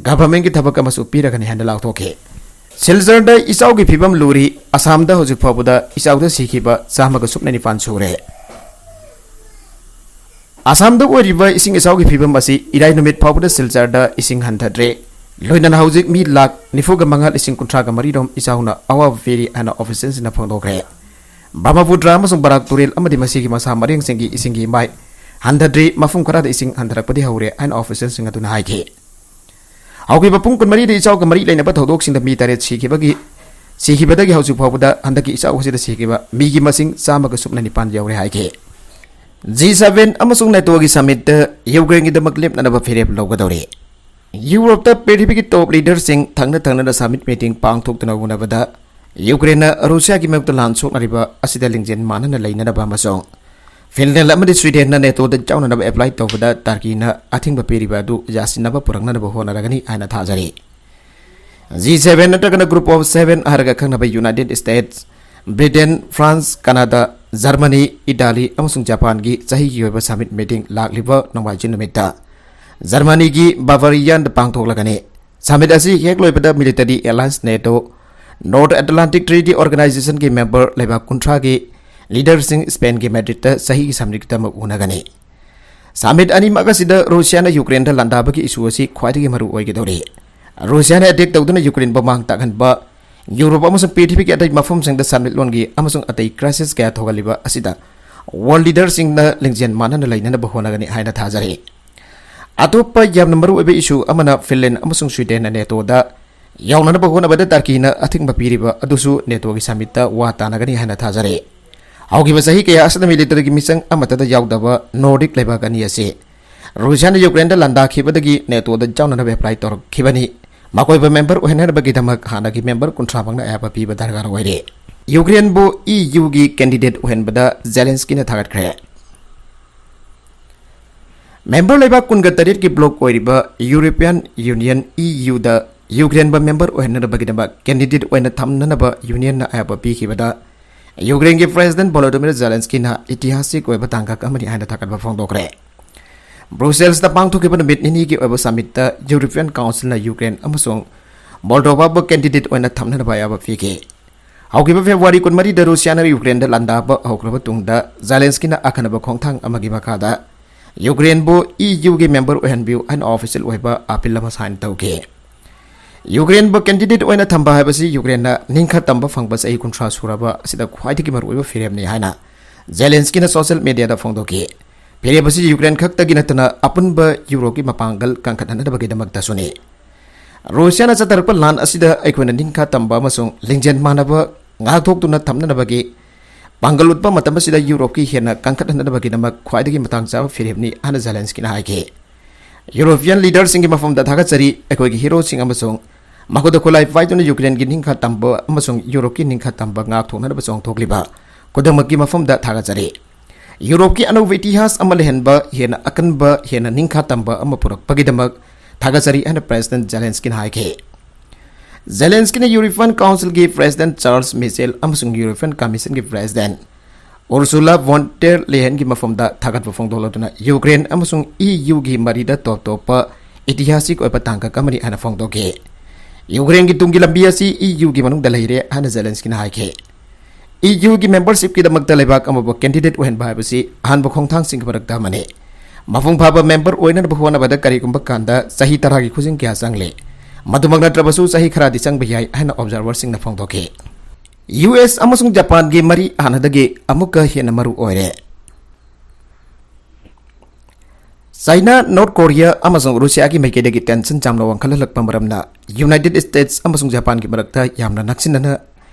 ꯒꯚꯔꯟꯃꯦꯟꯠꯀꯤ ꯊꯕꯛ ꯑꯃꯁꯨ ꯄꯤꯔꯒꯅꯤ ꯍꯥꯏꯅ ꯂꯥꯎꯊꯣꯛꯈꯤ꯫ ꯁꯤꯜꯆꯔꯗ ꯏꯆꯥꯎꯒꯤ ꯐꯤꯕꯝ ꯂꯨꯔꯤ꯫ ꯑꯁꯥꯝꯗ ꯍꯧꯖꯤꯛ ꯐꯥꯎꯕꯗ ꯏꯆꯥꯎꯗ ꯁꯤꯈꯤꯕ ꯆꯥꯝꯃꯒ ꯁꯨꯞꯅ ꯅꯤꯄꯥꯟ ꯁꯨꯔꯦ꯫ ꯑꯁꯥꯝꯗ ꯑꯣꯏꯔꯤꯕ ꯏꯁꯤꯡ ꯏꯆꯥꯎꯒꯤ ꯐꯤꯕꯝ ꯑꯁꯤ ꯏꯔꯥꯏ ꯅꯨꯃꯤꯠ ꯐꯥꯎꯕꯗ ꯁꯤꯜꯆꯔꯗ ꯏꯁꯤꯡ ꯍꯟꯊꯗ꯭ꯔꯦ꯫ ꯂꯣꯏꯅꯅ ꯍꯧꯖꯤꯛ ꯃꯤ ꯂꯥꯈ ꯅꯤꯐꯨꯒ ꯃꯉꯥ ꯂꯤꯁꯤꯡ ꯀꯨꯟꯊ꯭ꯔꯥꯒ ꯃꯔꯤ ꯔꯣꯝ ꯏꯆꯥꯎꯅ ꯑꯋꯥꯕ ꯄꯤꯔꯤ ꯍꯥꯏꯅ ꯑꯣꯐꯤꯁꯤꯌꯦꯜꯁꯤꯡꯅ ꯐꯣꯡꯗꯣꯛꯈ꯭ꯔꯦ꯫ ꯕ꯭ꯔꯍꯃꯄꯨꯇ꯭ꯔ ꯑꯃꯁꯨꯡ ꯕꯔꯥꯛ ꯇꯨꯔꯦꯜ ꯑꯃꯗꯤ ꯃꯁꯤꯒꯤ ꯃꯁꯥ ꯃꯔꯦꯡꯁꯤꯡꯒꯤ ꯏꯁꯤꯡꯒꯤ ꯏꯃꯥꯏ ꯍꯟꯊꯗ꯭ꯔꯤ, ꯃꯐꯝ ꯈꯔꯗ ꯏꯁꯤꯡ ꯍꯟꯊꯔꯛꯄꯗꯤ ꯍꯧꯔꯦ ꯍꯥꯏꯅ ꯑꯣꯐꯤꯁꯤꯌꯦꯜꯁꯤꯡ ꯑꯗꯨꯅ ꯍꯥꯏꯈꯤ꯫ ꯍꯧꯈꯤꯕ ꯄꯨꯡ ꯀꯨꯟꯃꯔꯤꯗ ꯏꯆꯥꯎꯒ ꯃꯔꯤ ꯂꯩꯅꯕ ꯊꯧꯗꯣꯛꯁꯤꯡꯗ ꯃꯤ ꯇꯔꯦꯠ ꯁꯤꯈꯤꯕꯒꯤ, ꯁꯤꯈꯤꯕꯗꯒꯤ ꯍꯧꯖꯤꯛ ꯐꯥꯎꯕꯗ ꯍꯟꯗꯛꯀꯤ ꯏꯆꯥꯎ ꯑꯁꯤꯗ ꯁꯤꯈꯤꯕ ꯃꯤꯒꯤ ꯃꯁꯤꯡ ꯆꯥꯝꯃꯒ ꯁꯨꯞꯅ ꯅꯤꯄꯥꯟ ꯌꯧꯔꯦ ꯍꯥꯏꯈꯤ꯫ ꯖꯤ ꯁꯚꯦꯟ ꯑꯃꯁꯨꯡ ꯅꯦꯇꯣꯒꯤ ꯁꯃꯤꯠꯇ ꯌꯨꯀ꯭ꯔꯦꯟꯒꯤꯗꯃꯛ ꯂꯦꯞꯅꯅꯕ ꯐꯤꯔꯦꯞ ꯂꯧꯒꯗꯧꯔꯤ꯫ ꯌꯨꯔꯣꯞꯇ ꯄ꯭ꯔꯤꯊꯤꯕꯤꯒꯤ ꯇꯣꯞ ꯂꯤꯗꯔꯁꯤꯡ ꯊꯪꯅ ꯊꯪꯅꯅ ꯁꯃꯤꯠ ꯃꯤꯇꯤꯡ ꯄꯥꯡꯊꯣꯛꯇꯨꯅ ꯎꯅꯕꯗ ꯌꯨꯀ꯭ꯔꯦꯟꯅ ꯔꯨꯁꯤꯌꯥꯒꯤ ꯃꯥꯌꯣꯛꯇ ꯂꯥꯟ ꯁꯣꯛꯅꯔꯤꯕ ꯑꯁꯤꯗ ꯂꯤꯡꯖꯦꯜ ꯃꯥꯟꯅꯅ ꯂꯩꯅꯅꯕ ꯑꯃꯁꯨꯡ ꯐꯤꯟꯂꯦꯟ ꯑꯃꯗꯤ ꯁ꯭ꯋꯤꯗꯦꯟꯅ ꯅꯦꯇꯣꯗ ꯌꯥꯎꯅꯅꯕ ꯑꯦꯄ꯭ꯂꯥꯏ ꯇꯧꯕꯗ ꯇꯔꯀꯤꯅ ꯑꯊꯤꯡꯕ ꯄꯤꯔꯤꯕ ꯑꯗꯨ ꯌꯥꯁꯤꯟꯅꯕ ꯄꯨꯔꯛꯅꯅꯕ ꯍꯣꯠꯅꯔꯒꯅꯤ ꯍꯥꯏꯅ ꯊꯥꯖꯔꯤ꯫ ꯖꯤ ꯁꯚꯦꯟ ꯅꯠꯇ꯭ꯔꯒꯅ ꯒ꯭ꯔꯨꯞ ꯑꯣꯐ ꯁꯚꯦꯟ ꯍꯥꯏꯔꯒ ꯈꯪꯅꯕ ꯌꯨꯅꯥꯏꯇꯦꯗ ꯁ꯭ꯇꯦꯠꯁ, ꯕ꯭ꯔꯤꯇꯦꯟ, ꯐ꯭ꯔꯥꯟꯁ, ꯀꯅꯥꯗꯥ, ꯖꯔꯃꯅꯤ, ꯏꯇꯥꯂꯤ ꯑꯃꯁꯨꯡ ꯖꯄꯥꯟꯒꯤ ꯆꯍꯤꯒꯤ ꯑꯣꯏꯕ ꯁꯃꯤꯠ ꯃꯤꯇꯤꯡ ꯂꯥꯛꯂꯤꯕ ꯅꯣꯡꯃꯥꯏꯖꯤꯡ ꯅꯨꯃꯤꯠꯇ ꯖꯔꯃꯅꯤꯒꯤ ꯕꯥꯚꯥꯔꯤꯌꯥꯟꯗ ꯄꯥꯡꯊꯣꯛꯂꯒꯅꯤ꯫ ꯁꯃꯤꯠ ꯑꯁꯤ ꯍꯦꯛ ꯂꯣꯏꯕꯗ military alliance NATO, North Atlantic Treaty ꯑꯣꯔꯒꯅꯥꯏꯖꯦꯁꯟꯒꯤ ꯃꯦꯝꯕꯔ ꯂꯩꯕꯥꯛ ꯀꯨꯟꯊ꯭ꯔꯥꯒꯤ ꯂꯤꯗꯔꯁꯤꯡ ꯁ꯭ꯄꯦꯟꯒꯤ ꯃꯦꯗ꯭ꯔꯤꯗꯇ ꯆꯍꯤꯒꯤ ꯁꯃꯤꯠꯇꯃꯛ ꯎꯅꯒꯅꯤ꯫ Summit ꯑꯅꯤꯃꯛ ꯑꯁꯤꯗ ꯔꯨꯁꯤꯌꯥꯅ ꯌꯨꯀ꯭ꯔꯦꯟꯗ ꯂꯥꯟꯗꯥꯕꯒꯤ issue ꯑꯁꯤ ꯈ꯭ꯋꯥꯏꯗꯒꯤ ꯃꯔꯨ ꯑꯣꯏꯒꯗꯧꯔꯤ꯫ ꯔꯨꯁꯤꯌꯥꯅ attack ꯇꯧꯗꯨꯅ ꯌꯨꯀ꯭ꯔꯦꯟꯕꯨ ꯃꯥꯡ ꯇꯥꯛꯍꯟꯕ, ꯌꯨꯔꯣꯞ ꯑꯃꯁꯨꯡ ꯄ꯭ꯔꯤꯊꯤꯕꯤꯒꯤ ꯑꯇꯩ ꯃꯐꯝꯁꯤꯡꯗ ꯁꯦꯟꯃꯤꯠꯂꯣꯟꯒꯤ ꯑꯃꯁꯨꯡ ꯑꯇꯩ crisis ꯀꯌꯥ ꯊꯣꯛꯍꯜꯂꯤꯕ ꯑꯁꯤꯗ world leaderꯁꯤꯡꯅ ꯂꯤꯡꯖꯦꯜ ꯃꯥꯟꯅꯅ ꯂꯩꯅꯅꯕ ꯍꯣꯠꯅꯒꯅꯤ ꯍꯥꯏꯅ ꯊꯥꯖꯔꯤ꯫ ꯑꯇꯣꯞꯄ ꯌꯥꯝꯅ ꯃꯔꯨꯑꯣꯏꯕ issue ꯑꯃꯅ Finland ꯑꯃꯁꯨꯡ Swedenꯅ NATOꯗ ꯌꯥꯎꯅꯅꯕ ꯍꯣꯠꯅꯕꯗ ꯇꯔꯀꯤꯅ ꯑꯊꯤꯡꯕ ꯄꯤꯔꯤꯕ ꯑꯗꯨꯁꯨ NATOꯒꯤ summitꯇ ꯋꯥ ꯇꯥꯅꯒꯅꯤ ꯍꯥꯏꯅ ꯊꯥꯖꯔꯤ꯫ ꯍꯧꯈꯤꯕ ꯆꯍꯤ ꯀꯌꯥ ꯑꯁꯤꯗ militaryꯒꯤ ꯃꯤꯆꯪ ꯑꯃꯠꯇꯗ ꯌꯥꯎꯗꯕ Nordic ꯂꯩꯕꯥꯛ ꯑꯅꯤ ꯑꯁꯤ ꯔꯨꯁꯤꯌꯥꯅ ꯌꯨꯀ꯭ꯔꯦꯟꯗ ꯂꯥꯟꯗꯥꯈꯤꯕꯗꯒꯤ NATOꯗ ꯌꯥꯎꯅꯅꯕ apply ꯇꯧꯔꯛꯈꯤꯕꯅꯤ꯫ ꯃꯈꯣꯏꯕꯨ member ꯑꯣꯏꯍꯟꯅꯕꯒꯤꯗꯃꯛ ꯍꯥꯟꯅꯒꯤ member ꯀꯨꯟꯊ꯭ꯔꯥꯃꯛꯅ ꯑꯌꯥꯕ ꯄꯤꯕ ꯗꯔꯀꯥꯔ ꯑꯣꯏꯔꯦ꯫ ꯌꯨꯀ꯭ꯔꯦꯟꯕꯨ EUꯒꯤ candidate ꯑꯣꯏꯍꯟꯕꯗ ꯖꯦꯂꯦꯟꯁꯀꯤꯅ ꯊꯥꯒꯠꯈ꯭ꯔꯦ꯫ Member ꯂꯩꯕꯥꯛ ꯀꯨꯟꯒ ꯇꯔꯦꯠꯀꯤ bloc ꯑꯣꯏꯔꯤꯕ European Union EUꯗ ꯌꯨꯀ꯭ꯔꯦꯟꯕꯨ member ꯑꯣꯏꯍꯟꯅꯕꯒꯤꯗꯃꯛ candidate ꯑꯣꯏꯅ ꯊꯝꯅꯅꯕ unionꯅ ꯑꯌꯥꯕ ꯄꯤꯈꯤꯕꯗ ꯌꯨꯀ꯭ꯔꯦꯟꯒꯤ President Volodymyr Zelenskyꯅ ꯏꯇꯤꯍꯥꯁꯤꯛ ꯑꯣꯏꯕ ꯇꯥꯡꯀꯛ ꯑꯃꯅꯤ ꯍꯥꯏꯅ ꯊꯥꯒꯠꯄ ꯐꯣꯡꯗꯣꯛꯈ꯭ꯔꯦ꯫ Brusselsꯇ ꯄꯥꯡꯊꯣꯛꯈꯤꯕ ꯅꯨꯃꯤꯠ ꯅꯤꯅꯤꯒꯤ ꯑꯣꯏꯕ summitꯇ European Councilꯅ ꯌꯨꯀ꯭ꯔꯦꯟ ꯑꯃꯁꯨꯡ ꯃꯣꯜꯗꯣꯚꯥꯕꯨ candidate ꯑꯣꯏꯅ ꯊꯝꯅꯅꯕ ꯑꯌꯥꯕ ꯄꯤꯈꯤ꯫ ꯍꯧꯈꯤꯕ February ꯀꯨꯟꯃꯔꯤꯗ ꯔꯨꯁꯤꯌꯥꯅ ꯌꯨꯀ꯭ꯔꯦꯟꯗ ꯂꯥꯟꯗꯥꯕ ꯍꯧꯈ꯭ꯔꯕ ꯇꯨꯡꯗ ꯖꯦꯂꯦꯟꯁꯀꯤꯅ ꯑꯈꯟꯅꯕ ꯈꯣꯡꯊꯥꯡ ꯑꯃꯒꯤ ꯃꯈꯥꯗ ꯌꯨꯀ꯭ꯔꯦꯟꯕꯨ EUꯒꯤ member ꯑꯣꯏꯍꯟꯕꯤꯌꯨ ꯍꯥꯏꯅ official ꯑꯣꯏꯕ appeal ꯑꯃ sign ꯇꯧꯈꯤ꯫ ꯌꯨꯀ꯭ꯔꯦꯟꯕꯨ candidate ꯑꯣꯏꯅ ꯊꯝꯕ ꯍꯥꯏꯕꯁꯤ ꯌꯨꯀ꯭ꯔꯦꯟꯅ ꯅꯤꯡꯈꯥ ꯇꯝꯕ ꯐꯪꯕ ꯆꯍꯤ ꯀꯨꯟꯊ꯭ꯔꯥ ꯁꯨꯔꯕ ꯑꯁꯤꯗ ꯈ꯭ꯋꯥꯏꯗꯒꯤ ꯃꯔꯨꯑꯣꯏꯕ ꯐꯤꯔꯦꯞꯅꯤ ꯍꯥꯏꯅ ꯖꯦꯂꯦꯟꯁꯀꯤꯅ social mediaꯗ ꯐꯣꯡꯗꯣꯛꯈꯤ꯫ ꯐꯤꯔꯦꯞ ꯑꯁꯤ ꯌꯨꯀ꯭ꯔꯦꯟ ꯈꯛꯇꯒꯤ ꯅꯠꯇꯅ ꯑꯄꯨꯟꯕ ꯌꯨꯔꯣꯞꯀꯤ ꯃꯄꯥꯡꯒꯜ ꯀꯟꯈꯠꯍꯟꯅꯕꯒꯤꯗꯃꯛꯇꯁꯨꯅꯤ꯫ ꯔꯨꯁꯤꯌꯥꯅ ꯆꯠꯊꯔꯛꯄ ꯂꯥꯟ ꯑꯁꯤꯗ ꯑꯩꯈꯣꯏꯅ ꯅꯤꯡꯈꯥ ꯇꯝꯕ ꯑꯃꯁꯨꯡ ꯂꯤꯡꯖꯦꯜ ꯃꯥꯟꯅꯕ ꯉꯥꯛꯊꯣꯛꯇꯨꯅ ꯊꯝꯅꯅꯕꯒꯤ ꯄꯥꯡꯒꯜ ꯎꯠꯄ ꯃꯇꯝ ꯑꯁꯤꯗ ꯌꯨꯔꯣꯞꯀꯤ ꯍꯦꯟꯅ ꯀꯟꯈꯠꯍꯟꯅꯕꯒꯤꯗꯃꯛ ꯈ꯭ꯋꯥꯏꯗꯒꯤ ꯃꯇꯥꯡ ꯆꯥꯕ ꯐꯤꯔꯦꯞꯅꯤ ꯍꯥꯏꯅ ꯖꯦꯂꯦꯟꯁꯀꯤꯅ ꯍꯥꯏꯈꯤ꯫ European leaderꯁꯤꯡꯒꯤ ꯃꯐꯝꯗ ꯊꯥꯒꯠꯆꯔꯤ꯫ ꯑꯩꯈꯣꯏꯒꯤ heroꯁꯤꯡ ꯑꯃꯁꯨꯡ ꯃꯈꯣꯏꯗ ꯈꯨꯠꯂꯥꯏ ꯄꯥꯏꯗꯨꯅ ꯌꯨꯀ꯭ꯔꯦꯟꯒꯤ ꯅꯤꯡꯈꯥ ꯇꯝꯕ ꯑꯃꯁꯨꯡ ꯌꯨꯔꯣꯞꯀꯤ ꯅꯤꯡꯈꯥ ꯇꯝꯕ ꯉꯥꯛꯊꯣꯛꯅꯅꯕ ꯆꯣꯡꯊꯣꯛꯂꯤꯕ ꯈꯨꯗꯤꯡꯃꯛꯀꯤ ꯃꯐꯝꯗ ꯊꯥꯒꯠꯆꯔꯤ꯫ ꯌꯨꯔꯣꯞꯀꯤ ꯑꯅꯧꯕ ꯏꯇꯤꯍꯥꯁ ꯑꯃ ꯂꯩꯍꯟꯕ, ꯍꯦꯟꯅ ꯑꯀꯟꯕ, ꯍꯦꯟꯅ ꯅꯤꯡꯈꯥ ꯇꯝꯕ ꯑꯃ ꯄꯨꯔꯛꯄꯒꯤꯗꯃꯛ ꯊꯥꯒꯠꯆꯔꯤ ꯍꯥꯏꯅ President ꯖꯦꯂꯦꯟꯁꯀꯤꯅ ꯍꯥꯏꯈꯤ꯫ ꯖꯦꯂꯦꯟꯁꯀꯤꯅ European Councilꯒꯤ President Charles Michel ꯑꯃꯁꯨꯡ European Commissionꯒꯤ President Ursula von der Leyenꯒꯤ ꯃꯐꯝꯗ ꯊꯥꯒꯠꯄ ꯐꯣꯡꯗꯣꯛꯂꯗꯨꯅ ꯌꯨꯀ꯭ꯔꯦꯟ ꯑꯃꯁꯨꯡ EUꯒꯤ ꯃꯔꯤꯗ ꯇꯣꯞ ꯇꯣꯞꯄ ꯏꯇꯤꯍꯥꯁꯤꯛ ꯑꯣꯏꯕ ꯇꯥꯡꯀꯛ ꯑꯃꯅꯤ ꯍꯥꯏꯅ ꯐꯣꯡꯗꯣꯛꯈꯤ꯫ ꯌꯨꯀ꯭ꯔꯦꯟꯒꯤ ꯇꯨꯡꯒꯤ ꯂꯝꯕꯤ ꯑꯁꯤ EUꯒꯤ ꯃꯅꯨꯡꯗ ꯂꯩꯔꯦ ꯍꯥꯏꯅ ꯖꯦꯂꯦꯟꯁꯀꯤꯅ ꯍꯥꯏꯈꯤ꯫ EUꯒꯤ membershipꯀꯤꯗꯃꯛꯇ ꯂꯩꯕꯥꯛ ꯑꯃꯕꯨ candidate ꯑꯣꯏꯍꯟꯕ ꯍꯥꯏꯕꯁꯤ ꯑꯍꯥꯟꯕ ꯈꯣꯡꯊꯥꯡꯁꯤꯡꯒꯤ ꯃꯔꯛꯇ ꯑꯃꯅꯤ꯫ ꯃꯄꯨꯡ ꯐꯥꯕ ꯃꯦꯝꯕꯔ ꯑꯣꯏꯅꯅꯕ ꯍꯣꯠꯅꯕꯗ ꯀꯔꯤꯒꯨꯝꯕ ꯀꯥꯟꯗ ꯆꯍꯤ ꯇꯔꯥꯒꯤ ꯈꯨꯖꯤꯡ ꯀꯌꯥ ꯆꯪꯂꯦ꯫ ꯃꯗꯨꯃꯛ ꯅꯠꯇ꯭ꯔꯕꯁꯨ ꯆꯍꯤ ꯈꯔꯗꯤ ꯆꯪꯕ ꯌꯥꯏ ꯍꯥꯏꯅ ꯑꯣꯕꯖꯥꯔꯚꯔꯁꯤꯡꯅ ꯐꯣꯡꯗꯣꯛꯈꯤ꯫ ꯌꯨ ꯑꯦꯁ ꯑꯃꯁꯨꯡ ꯖꯄꯥꯟꯒꯤ ꯃꯔꯤ ꯍꯥꯟꯅꯗꯒꯤ ꯑꯃꯨꯛꯀ ꯍꯦꯟꯅ ꯃꯔꯨ ꯑꯣꯏꯔꯦ꯫ ꯆꯥꯏꯅꯥ, ꯅꯣꯔꯠ ꯀꯣꯔꯤꯌꯥ ꯑꯃꯁꯨꯡ ꯔꯨꯁꯤꯌꯥꯒꯤ ꯃꯥꯏꯀꯩꯗꯒꯤ ꯇꯦꯟꯁꯟ ꯌꯥꯝꯅ ꯋꯥꯡꯈꯠꯍꯜꯂꯛꯄ ꯃꯔꯝꯅ ꯌꯨꯅꯥꯏꯇꯦꯗ ꯁ꯭ꯇꯦꯠꯁ ꯑꯃꯁꯨꯡ ꯖꯄꯥꯟꯒꯤ ꯃꯔꯛꯇ ꯌꯥꯝꯅ ꯅꯛꯁꯤꯟꯅꯅ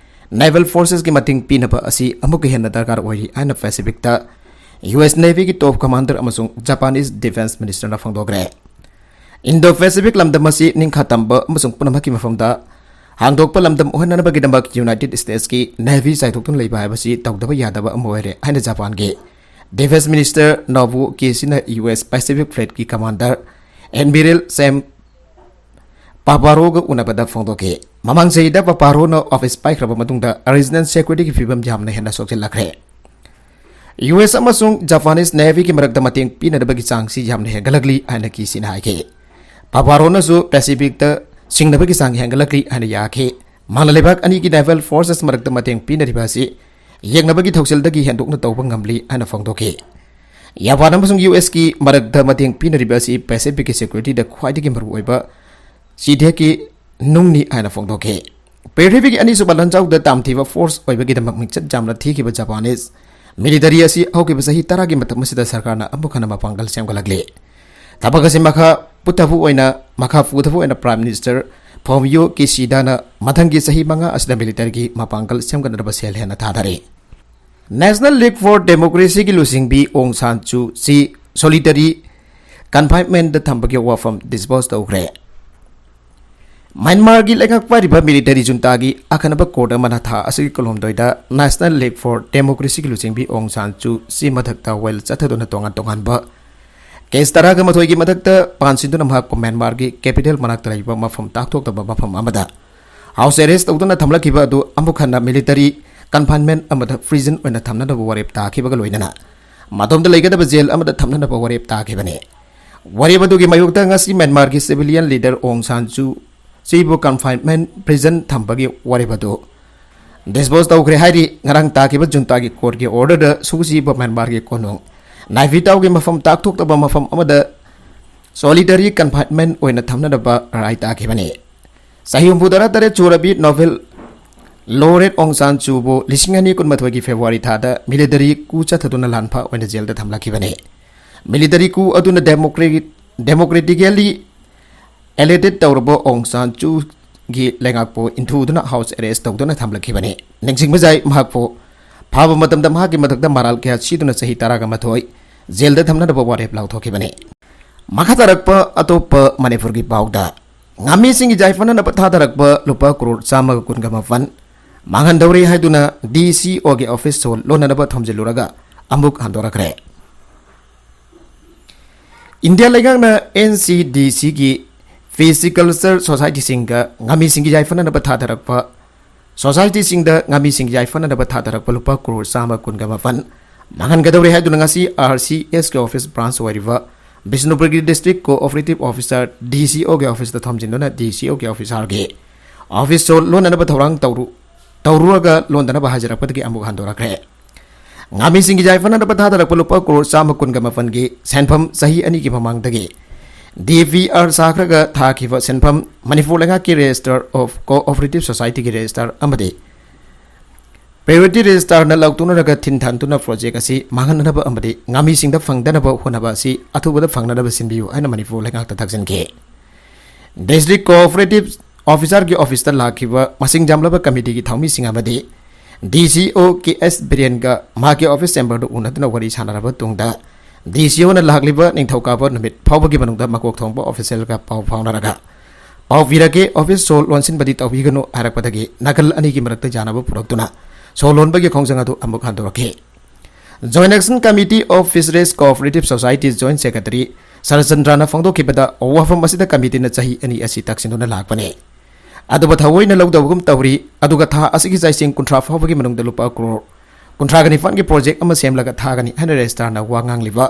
ꯅꯦꯚꯦꯜ ꯐꯣꯔꯁꯦꯁꯀꯤ ꯃꯇꯦꯡ ꯄꯤꯅꯕ ꯑꯁꯤ ꯑꯃꯨꯛꯀ ꯍꯦꯟꯅ ꯗꯔꯀꯥꯔ ꯑꯣꯏꯔꯤ ꯍꯥꯏꯅ ꯄꯦꯁꯤꯐꯤꯛꯇ ꯌꯨ ꯑꯦꯁ ꯅꯦꯚꯤꯒꯤ ꯇꯣꯞ ꯀꯃꯥꯟꯗꯔ ꯑꯃꯁꯨꯡ ꯖꯄꯥꯅꯤꯁ ꯗꯤꯐꯦꯟꯁ ꯃꯤꯅꯤꯁꯇꯔꯅ ꯐꯣꯡꯗꯣꯛꯈ꯭ꯔꯦ꯫ ꯏꯟꯗꯣ ꯄꯦꯁꯤꯐꯤꯛ ꯂꯝꯗꯝ ꯑꯁꯤ ꯅꯤꯡꯈꯥ ꯇꯝꯕ ꯑꯃꯁꯨꯡ ꯄꯨꯝꯅꯃꯛꯀꯤ ꯃꯐꯝꯗ ꯍꯥꯡꯗꯣꯛꯄ ꯂꯝꯗꯝ ꯑꯣꯏꯍꯟꯅꯅꯕꯒꯤꯗꯃꯛ ꯌꯨꯅꯥꯏꯇꯦꯗ ꯁ꯭ꯇꯦꯠꯁꯀꯤ ꯅꯦꯚꯤ ꯆꯥꯏꯊꯣꯛꯇꯨꯅ ꯂꯩꯕ ꯍꯥꯏꯕꯁꯤ ꯇꯧꯗꯕ ꯌꯥꯗꯕ ꯑꯃ ꯑꯣꯏꯔꯦ ꯍꯥꯏꯅ ꯖꯄꯥꯟꯒꯤ ꯗꯤꯐꯦꯟꯁ ꯃꯤꯅꯤꯁꯇꯔ ꯅꯣꯕꯨꯑꯣ ꯀꯤꯁꯤꯅ ꯌꯨ ꯑꯦꯁ ꯄꯦꯁꯤꯐꯤꯛ ꯐ꯭ꯂꯤꯠꯀꯤ ꯀꯃꯥꯟꯗꯔ ꯑꯦꯗꯃꯤꯔꯦꯜ ꯁꯦꯝ ꯄꯥꯄꯥꯔꯣꯒ ꯎꯅꯕꯗ ꯐꯣꯡꯗꯣꯛꯈꯤ꯫ ꯃꯃꯥꯡ ꯆꯍꯤꯗ ꯄꯥꯄꯥꯔꯣꯅ ꯑꯣꯐꯤꯁ ꯄꯥꯏꯈ꯭ꯔꯕ ꯃꯇꯨꯡꯗ ꯔꯤꯖꯅꯦꯜ ꯁꯦꯀ꯭ꯌꯨꯔꯤꯇꯤꯒꯤ ꯐꯤꯕꯝ ꯌꯥꯝꯅ ꯍꯦꯟꯅ ꯁꯣꯛꯆꯤꯜꯂꯛꯈ꯭ꯔꯦ꯫ ꯌꯨ ꯑꯦꯁ ꯑꯃꯁꯨꯡ ꯖꯄꯥꯅꯤꯁ ꯅꯦꯚꯤꯒꯤ ꯃꯔꯛꯇ ꯃꯇꯦꯡ ꯄꯤꯅꯅꯕꯒꯤ ꯆꯥꯡꯁꯤ ꯌꯥꯝꯅ ꯍꯦꯟꯒꯠꯂꯛꯂꯤ ꯍꯥꯏꯅ ꯀꯤꯁꯤꯅ ꯍꯥꯏꯈꯤ꯫ ꯄꯥꯄꯥꯔꯣꯅꯁꯨ ꯄꯦꯁꯤꯐꯤꯛꯇ ꯁꯤꯡꯅꯕꯒꯤ ꯆꯥꯡ ꯍꯦꯟꯒꯠꯂꯛꯂꯤ ꯍꯥꯏꯅ ꯌꯥꯈꯤ꯫ ꯃꯥꯅ ꯂꯩꯕꯥꯛ ꯑꯅꯤꯒꯤ ꯅꯦꯚꯦꯜ ꯐꯣꯔꯁꯦꯁ ꯃꯔꯛꯇ ꯃꯇꯦꯡ ꯄꯤꯅꯔꯤꯕ ꯑꯁꯤ ꯌꯦꯡꯅꯕꯒꯤ ꯊꯧꯁꯤꯜꯗꯒꯤ ꯍꯦꯟꯗꯣꯛꯅ ꯇꯧꯕ ꯉꯝꯂꯤ ꯍꯥꯏꯅ ꯐꯣꯡꯗꯣꯛꯈꯤ꯫ ꯖꯄꯥꯟ ꯑꯃꯁꯨꯡ ꯌꯨ ꯑꯦꯁꯀꯤ ꯃꯔꯛꯇ ꯃꯇꯦꯡ ꯄꯤꯅꯔꯤꯕ ꯑꯁꯤ ꯄꯦꯁꯤꯐꯤꯛꯀꯤ ꯁꯦꯀ꯭ꯌꯨꯔꯤꯇꯤꯗ ꯈ꯭ꯋꯥꯏꯗꯒꯤ ꯃꯔꯨꯑꯣꯏꯕ ꯆꯤꯊꯦꯛꯀꯤ ꯅꯨꯡꯅꯤ ꯍꯥꯏꯅ ꯐꯣꯡꯗꯣꯛꯈꯤ꯫ ꯄ꯭ꯔꯤꯊꯤꯕꯤꯒꯤ ꯑꯅꯤꯁꯨꯕ ꯂꯥꯟꯖꯥꯎꯗ ꯇꯥꯝꯊꯤꯕ ꯐꯣꯔꯁ ꯑꯣꯏꯕꯒꯤꯗꯃꯛ ꯃꯤꯡꯆꯠ ꯌꯥꯝꯅ ꯊꯤꯈꯤꯕ ꯖꯄꯥꯅꯤꯁ ꯃꯤꯂꯤꯇꯔꯤ ꯑꯁꯤ ꯍꯧꯈꯤꯕ ꯆꯍꯤ ꯇꯔꯥꯒꯤ ꯃꯇꯝ ꯑꯁꯤꯗ ꯁꯔꯀꯥꯔꯅ ꯑꯃꯨꯛ ꯍꯟꯅ ꯃꯄꯥꯡꯒꯜ ꯁꯦꯝꯒꯠꯂꯛꯂꯤ꯫ ꯊꯕꯛ ꯑꯁꯤ ꯃꯈꯥ ꯄꯨꯊꯕ ꯑꯣꯏꯅ, ꯃꯈꯥ ꯄꯨꯊꯕ ꯑꯣꯏꯅ ꯄ꯭ꯔꯥꯏꯝ ꯃꯤꯅꯤꯁꯇꯔ ꯐꯣꯃꯤꯌꯣ ꯀꯤꯁꯤꯗꯥꯅ ꯃꯊꯪꯒꯤ ꯆꯍꯤ ꯃꯉꯥ ꯑꯁꯤꯗ ꯃꯤꯂꯤꯇꯔꯤꯒꯤ ꯃꯄꯥꯡꯒꯜ ꯁꯦꯝꯒꯠꯅꯕ ꯁꯦꯜ ꯍꯦꯟꯅ ꯊꯥꯗꯔꯤ꯫ ꯅꯦꯁꯅꯦꯜ ꯂꯤꯒ ꯐꯣꯔ ꯗꯦꯃꯣꯀ꯭ꯔꯦꯁꯤꯒꯤ ꯂꯨꯆꯤꯡꯕꯤ ꯑꯣꯡ ꯁꯥꯟ ꯁꯨ ꯆꯤ ꯁꯣꯂꯤꯇꯔꯤ ꯀꯟꯐꯥꯏꯟꯃꯦꯟꯗ ꯊꯝꯕꯒꯤ ꯋꯥꯐꯝ ꯗꯤꯁꯄꯣꯖ ꯇꯧꯈ꯭ꯔꯦ꯫ ꯃ꯭ꯌꯥꯟꯃꯥꯔꯒꯤ ꯂꯩꯉꯥꯛ ꯄꯥꯏꯔꯤꯕ ꯃꯤꯂꯤꯇꯔꯤ ꯖꯨꯟꯇꯥꯒꯤ ꯑꯈꯟꯅꯕ ꯀꯣꯔꯠ ꯑꯃꯅ ꯊꯥ ꯑꯁꯤꯒꯤ ꯀꯨꯟꯍꯨꯝꯗꯣꯏꯗ ꯅꯦꯁꯅꯦꯜ ꯂꯤꯒ ꯐꯣꯔ ꯗꯦꯃꯣꯀ꯭ꯔꯦꯁꯤꯒꯤ ꯂꯨꯆꯤꯡꯕꯤ ꯑꯣꯡ ꯁꯥꯟ ꯁꯨ ꯆꯤ ꯃꯊꯛꯇ ꯋꯥꯌꯦꯜ ꯆꯠꯊꯗꯨꯅ ꯇꯣꯉꯥꯟ ꯇꯣꯉꯥꯟꯕ ꯀꯦꯁ ꯇꯔꯥꯒ ꯃꯥꯊꯣꯏꯒꯤ ꯃꯊꯛꯇ ꯄꯥꯟꯁꯤꯟꯗꯨꯅ ꯃꯍꯥꯛꯄꯨ ꯃ꯭ꯌꯥꯟꯃꯥꯔꯒꯤ ꯀꯦꯄꯤꯇꯦꯜ ꯃꯅꯥꯛꯇ ꯂꯩꯕ ꯃꯐꯝ ꯇꯥꯛꯊꯣꯛꯇꯕ ꯃꯐꯝ ꯑꯃꯗ ꯍꯥꯎꯁ ꯑꯦꯔꯦꯁ ꯇꯧꯗꯨꯅ ꯊꯝꯂꯛꯈꯤꯕ ꯑꯗꯨ ꯑꯃꯨꯛ ꯍꯟꯅ ꯃꯤꯂꯤꯇꯔꯤ ꯀꯟꯐꯥꯏꯟꯃꯦꯟ ꯑꯃꯗ ꯄ꯭ꯔꯤꯖꯟ ꯑꯣꯏꯅ ꯊꯝꯅꯅꯕ ꯋꯥꯔꯦꯞ ꯇꯥꯈꯤꯕꯒ ꯂꯣꯏꯅꯅ ꯃꯇꯣꯝꯗ ꯂꯩꯒꯗꯕ ꯖꯦꯜ ꯑꯃꯗ ꯊꯝꯅꯅꯕ ꯋꯥꯔꯦꯞ ꯇꯥꯈꯤꯕꯅꯤ꯫ ꯋꯥꯔꯦꯞ ꯑꯗꯨꯒꯤ ꯃꯥꯌꯣꯛꯇ ꯉꯁꯤ ꯃ꯭ꯌꯥꯟꯃꯥꯔꯒꯤ ꯁꯤꯚꯤꯂꯤꯌꯟ ꯂꯤꯗꯔ ꯑꯣꯡ ꯁꯥꯟ ꯁꯨ ꯆꯤꯕꯨ ꯀꯟꯐꯥꯏꯟꯃꯦꯟ ꯄ꯭ꯔꯤꯖꯟ ꯊꯝꯕꯒꯤ ꯋꯥꯔꯦꯞ ꯑꯗꯨ ꯗꯤꯁꯄꯣꯖ ꯇꯧꯈ꯭ꯔꯦ ꯍꯥꯏꯔꯤ꯫ ꯉꯔꯥꯡ ꯇꯥꯈꯤꯕ ꯖꯨꯟꯇꯥꯒꯤ ꯀꯣꯔꯠꯀꯤ ꯑꯣꯔꯗꯔꯗ ꯁꯨ ꯆꯤꯕꯨ ꯃ꯭ꯌꯥꯟꯃꯥꯔꯒꯤ ꯀꯣꯅꯨꯡ ꯅꯥꯏꯐꯤꯇꯥꯎꯒꯤ ꯃꯐꯝ ꯇꯥꯛꯊꯣꯛꯇꯕ ꯃꯐꯝ ꯑꯃꯗ solitary confinement ꯑꯣꯏꯅ ꯊꯝꯅꯅꯕ ꯔꯥꯏ ꯇꯥꯈꯤꯕꯅꯤ꯫ ꯆꯍꯤ ꯍꯨꯝꯐꯨ ꯇꯔꯥ ꯇꯔꯦꯠ ꯁꯨꯔꯕꯤ Nobel laureate ꯑꯣꯡ ꯁꯥꯟ ꯁꯨꯕꯨ ꯂꯤꯁꯤꯡ ꯑꯅꯤ ꯀꯨꯟꯃꯥꯊꯣꯏꯒꯤ February ꯊꯥꯗ military coup ꯆꯠꯊꯗꯨꯅ ꯂꯥꯟꯐꯥ ꯑꯣꯏꯅ ꯖꯦꯜꯗ ꯊꯝꯂꯛꯈꯤꯕꯅꯤ꯫ Military coup ꯑꯗꯨꯅ democratic-, democratically elected ꯇꯧꯔꯕ ꯑꯣꯡ ꯁꯥꯟ ꯁꯨꯒꯤ ꯂꯩꯉꯥꯛꯄꯨ ꯏꯟꯊꯨꯗꯨꯅ house arrest ꯇꯧꯗꯨꯅ ꯊꯝꯂꯛꯈꯤꯕꯅꯤ꯫ ꯅꯤꯡꯁꯤꯡꯕ ꯌꯥꯏ, ꯃꯍꯥꯛꯄꯨ ꯐꯥꯕ ꯃꯇꯝꯗ ꯃꯍꯥꯛꯀꯤ ꯃꯊꯛꯇ ꯃꯔꯥꯜ ꯀꯌꯥ ꯁꯤꯗꯨꯅ ꯆꯍꯤ ꯇꯔꯥꯒ ꯃꯥꯊꯣꯏ ꯖꯦꯜꯗ ꯊꯝꯅꯅꯕ ꯋꯥꯔꯦꯞ ꯂꯥꯎꯊꯣꯛꯈꯤꯕꯅꯤ꯫ ꯃꯈꯥ ꯇꯥꯔꯛꯄ ꯑꯇꯣꯞꯄ ꯃꯅꯤꯄꯨꯔꯒꯤ ꯄꯥꯎꯗ, ꯉꯥꯃꯤꯁꯤꯡꯒꯤ ꯌꯥꯏꯐꯅꯅꯕ ꯊꯥꯗꯔꯛꯄ ꯂꯨꯄꯥ ꯀ꯭ꯔꯣꯔ ꯆꯥꯝꯃꯒ ꯀꯨꯟꯒ ꯃꯥꯄꯟ ꯃꯥꯡꯍꯟꯗꯧꯔꯦ ꯍꯥꯏꯗꯨꯅ DCOꯒꯤ office ꯁꯣ ꯂꯣꯟꯅꯅꯕ ꯊꯝꯖꯤꯜꯂꯨꯔꯒ ꯑꯃꯨꯛ ꯍꯟꯗꯣꯔꯛꯈ꯭ꯔꯦ꯫ ꯏꯟꯗꯤꯌꯥ ꯂꯩꯉꯥꯛꯅ NCDCꯒꯤ Pisciculture Societyꯁꯤꯡꯒ ꯉꯥꯃꯤꯁꯤꯡꯒꯤ ꯌꯥꯏꯐꯅꯅꯕ ꯊꯥꯗꯔꯛꯄ societyꯁꯤꯡꯗ ꯉꯥꯃꯤꯁꯤꯡꯒꯤ ꯌꯥꯏꯐꯅꯅꯕ ꯊꯥꯗꯔꯛꯄ ꯂꯨꯄꯥ ꯀ꯭ꯔꯣꯔ ꯆꯥꯝꯃ ꯀꯨꯟꯒ ꯃꯥꯄꯟ ꯃꯥꯡꯍꯟꯒꯗꯧꯔꯦ ꯍꯥꯏꯗꯨꯅ ꯉꯁꯤ RCSꯀꯤ office branch ꯑꯣꯏꯔꯤꯕ ꯕꯤꯁꯅꯨꯄꯨꯔꯒꯤ District Cooperative Officer, DCOꯒꯤ officeꯇ ꯊꯝꯖꯤꯟꯗꯨꯅ DCOꯒꯤ officerꯒꯤ office ꯁꯣ ꯂꯣꯟꯅꯅꯕ ꯊꯧꯔꯥꯡ ꯇꯧꯔꯨ-, ꯇꯧꯔꯨꯔꯒ ꯂꯣꯟꯗꯅꯕ ꯍꯥꯏꯖꯔꯛꯄꯗꯒꯤ ꯑꯃꯨꯛ ꯍꯟꯗꯣꯔꯛꯈ꯭ꯔꯦ꯫ ꯉꯥꯃꯤꯁꯤꯡꯒꯤ ꯌꯥꯏꯐꯅꯅꯕ ꯊꯥꯗꯔꯛꯄ ꯂꯨꯄꯥ ꯀ꯭ꯔꯣꯔ ꯆꯥꯝꯃ ꯀꯨꯟꯒ ꯃꯥꯄꯟꯒꯤ ꯁꯦꯟꯐꯝ ꯆꯍꯤ ꯑꯅꯤꯒꯤ ꯃꯃꯥꯡꯗꯒꯤ DPR ꯁꯥꯈ꯭ꯔꯒ ꯊꯥꯈꯤꯕ ꯁꯦꯟꯐꯝ ꯃꯅꯤꯄꯨꯔ ꯂꯩꯉꯥꯛꯀꯤ Register of Cooperative Societyꯒꯤ register ꯑꯃꯗꯤ priority registerꯅ ꯂꯥꯎꯊꯣꯛꯅꯔꯒ ꯊꯤꯟꯊꯥꯟꯗꯨꯅ project ꯑꯁꯤ ꯃꯥꯡꯍꯟꯅꯅꯕ ꯑꯃꯗꯤ ꯉꯥꯃꯤꯁꯤꯡꯗ ꯐꯪꯗꯅꯕ ꯍꯣꯠꯅꯕ ꯑꯁꯤ ꯑꯊꯨꯕꯗ ꯐꯪꯅꯅꯕ ꯁꯤꯟꯕꯤꯌꯨ ꯍꯥꯏꯅ ꯃꯅꯤꯄꯨꯔ ꯂꯩꯉꯥꯛꯇ ꯊꯥꯖꯤꯟꯈꯤ꯫ District Cooperative Officerꯒꯤ officeꯇ ꯂꯥꯛꯈꯤꯕ ꯃꯁꯤꯡ ꯌꯥꯝꯂꯕ committeeꯒꯤ ꯊꯧꯃꯤꯁꯤꯡ ꯑꯃꯗꯤ DCO ꯀꯦ ꯑꯦꯁ ꯕꯤꯔꯦꯟꯒ ꯃꯍꯥꯛꯀꯤ office chamberꯗ ꯎꯅꯗꯨꯅ ꯋꯥꯔꯤ ꯁꯥꯟꯅꯔꯕ ꯇꯨꯡꯗ, DCOꯅ ꯂꯥꯛꯂꯤꯕ ꯅꯤꯡꯊꯧꯀꯥꯕ ꯅꯨꯃꯤꯠ ꯐꯥꯎꯕꯒꯤ ꯃꯅꯨꯡꯗ ꯃꯀꯣꯛ ꯊꯣꯡꯕ officialꯒ ꯄꯥꯎ ꯐꯥꯎꯅꯔꯒ ꯄꯥꯎ ꯄꯤꯔꯛꯀꯦ, office ꯁꯣ ꯂꯣꯟꯁꯤꯟꯕꯗꯤ ꯇꯧꯕꯤꯒꯅꯨ ꯍꯥꯏꯔꯛꯄꯗꯒꯤ ꯅꯥꯀꯜ ꯑꯅꯤꯒꯤ ꯃꯔꯛꯇ ꯌꯥꯅꯕ ꯄꯨꯔꯛꯇꯨꯅ ꯁꯣ ꯂꯣꯟꯕꯒꯤ ꯈꯣꯡꯖꯪ ꯑꯗꯨ ꯑꯃꯨꯛ ꯍꯟꯗꯣꯔꯛꯈꯤ꯫ Joint Action Committee of Fisheries Cooperative Society Joint Secretary ꯁꯔꯠꯆꯟꯗ꯭ꯔꯅ ꯐꯣꯡꯗꯣꯛꯈꯤꯕꯗ, ꯋꯥꯐꯝ ꯑꯁꯤꯗ committeeꯅ ꯆꯍꯤ ꯑꯅꯤ ꯑꯁꯤ ꯇꯛꯁꯤꯟꯗꯨꯅ ꯂꯥꯛꯄꯅꯤ꯫ ꯑꯗꯨꯕꯨ ꯊꯑꯣꯏꯅ ꯂꯧꯗꯕꯒꯨꯝ ꯇꯧꯔꯤ, ꯑꯗꯨꯒ ꯊꯥ ꯑꯁꯤꯒꯤ ꯆꯩꯁꯤꯡ ꯀꯨꯟꯊ꯭ꯔꯥ ꯐꯥꯎꯕꯒꯤ ꯃꯅꯨꯡꯗ ꯂꯨꯄꯥ ꯀ꯭ꯔꯣꯔ ꯀꯨꯟꯊ꯭ꯔꯥꯒ ꯅꯤꯄꯥꯟꯒꯤ project ꯑꯃ ꯁꯦꯝꯂꯒ ꯊꯥꯒꯅꯤ ꯍꯥꯏꯅ registrarꯅ ꯋꯥ ꯉꯥꯡꯂꯤꯕ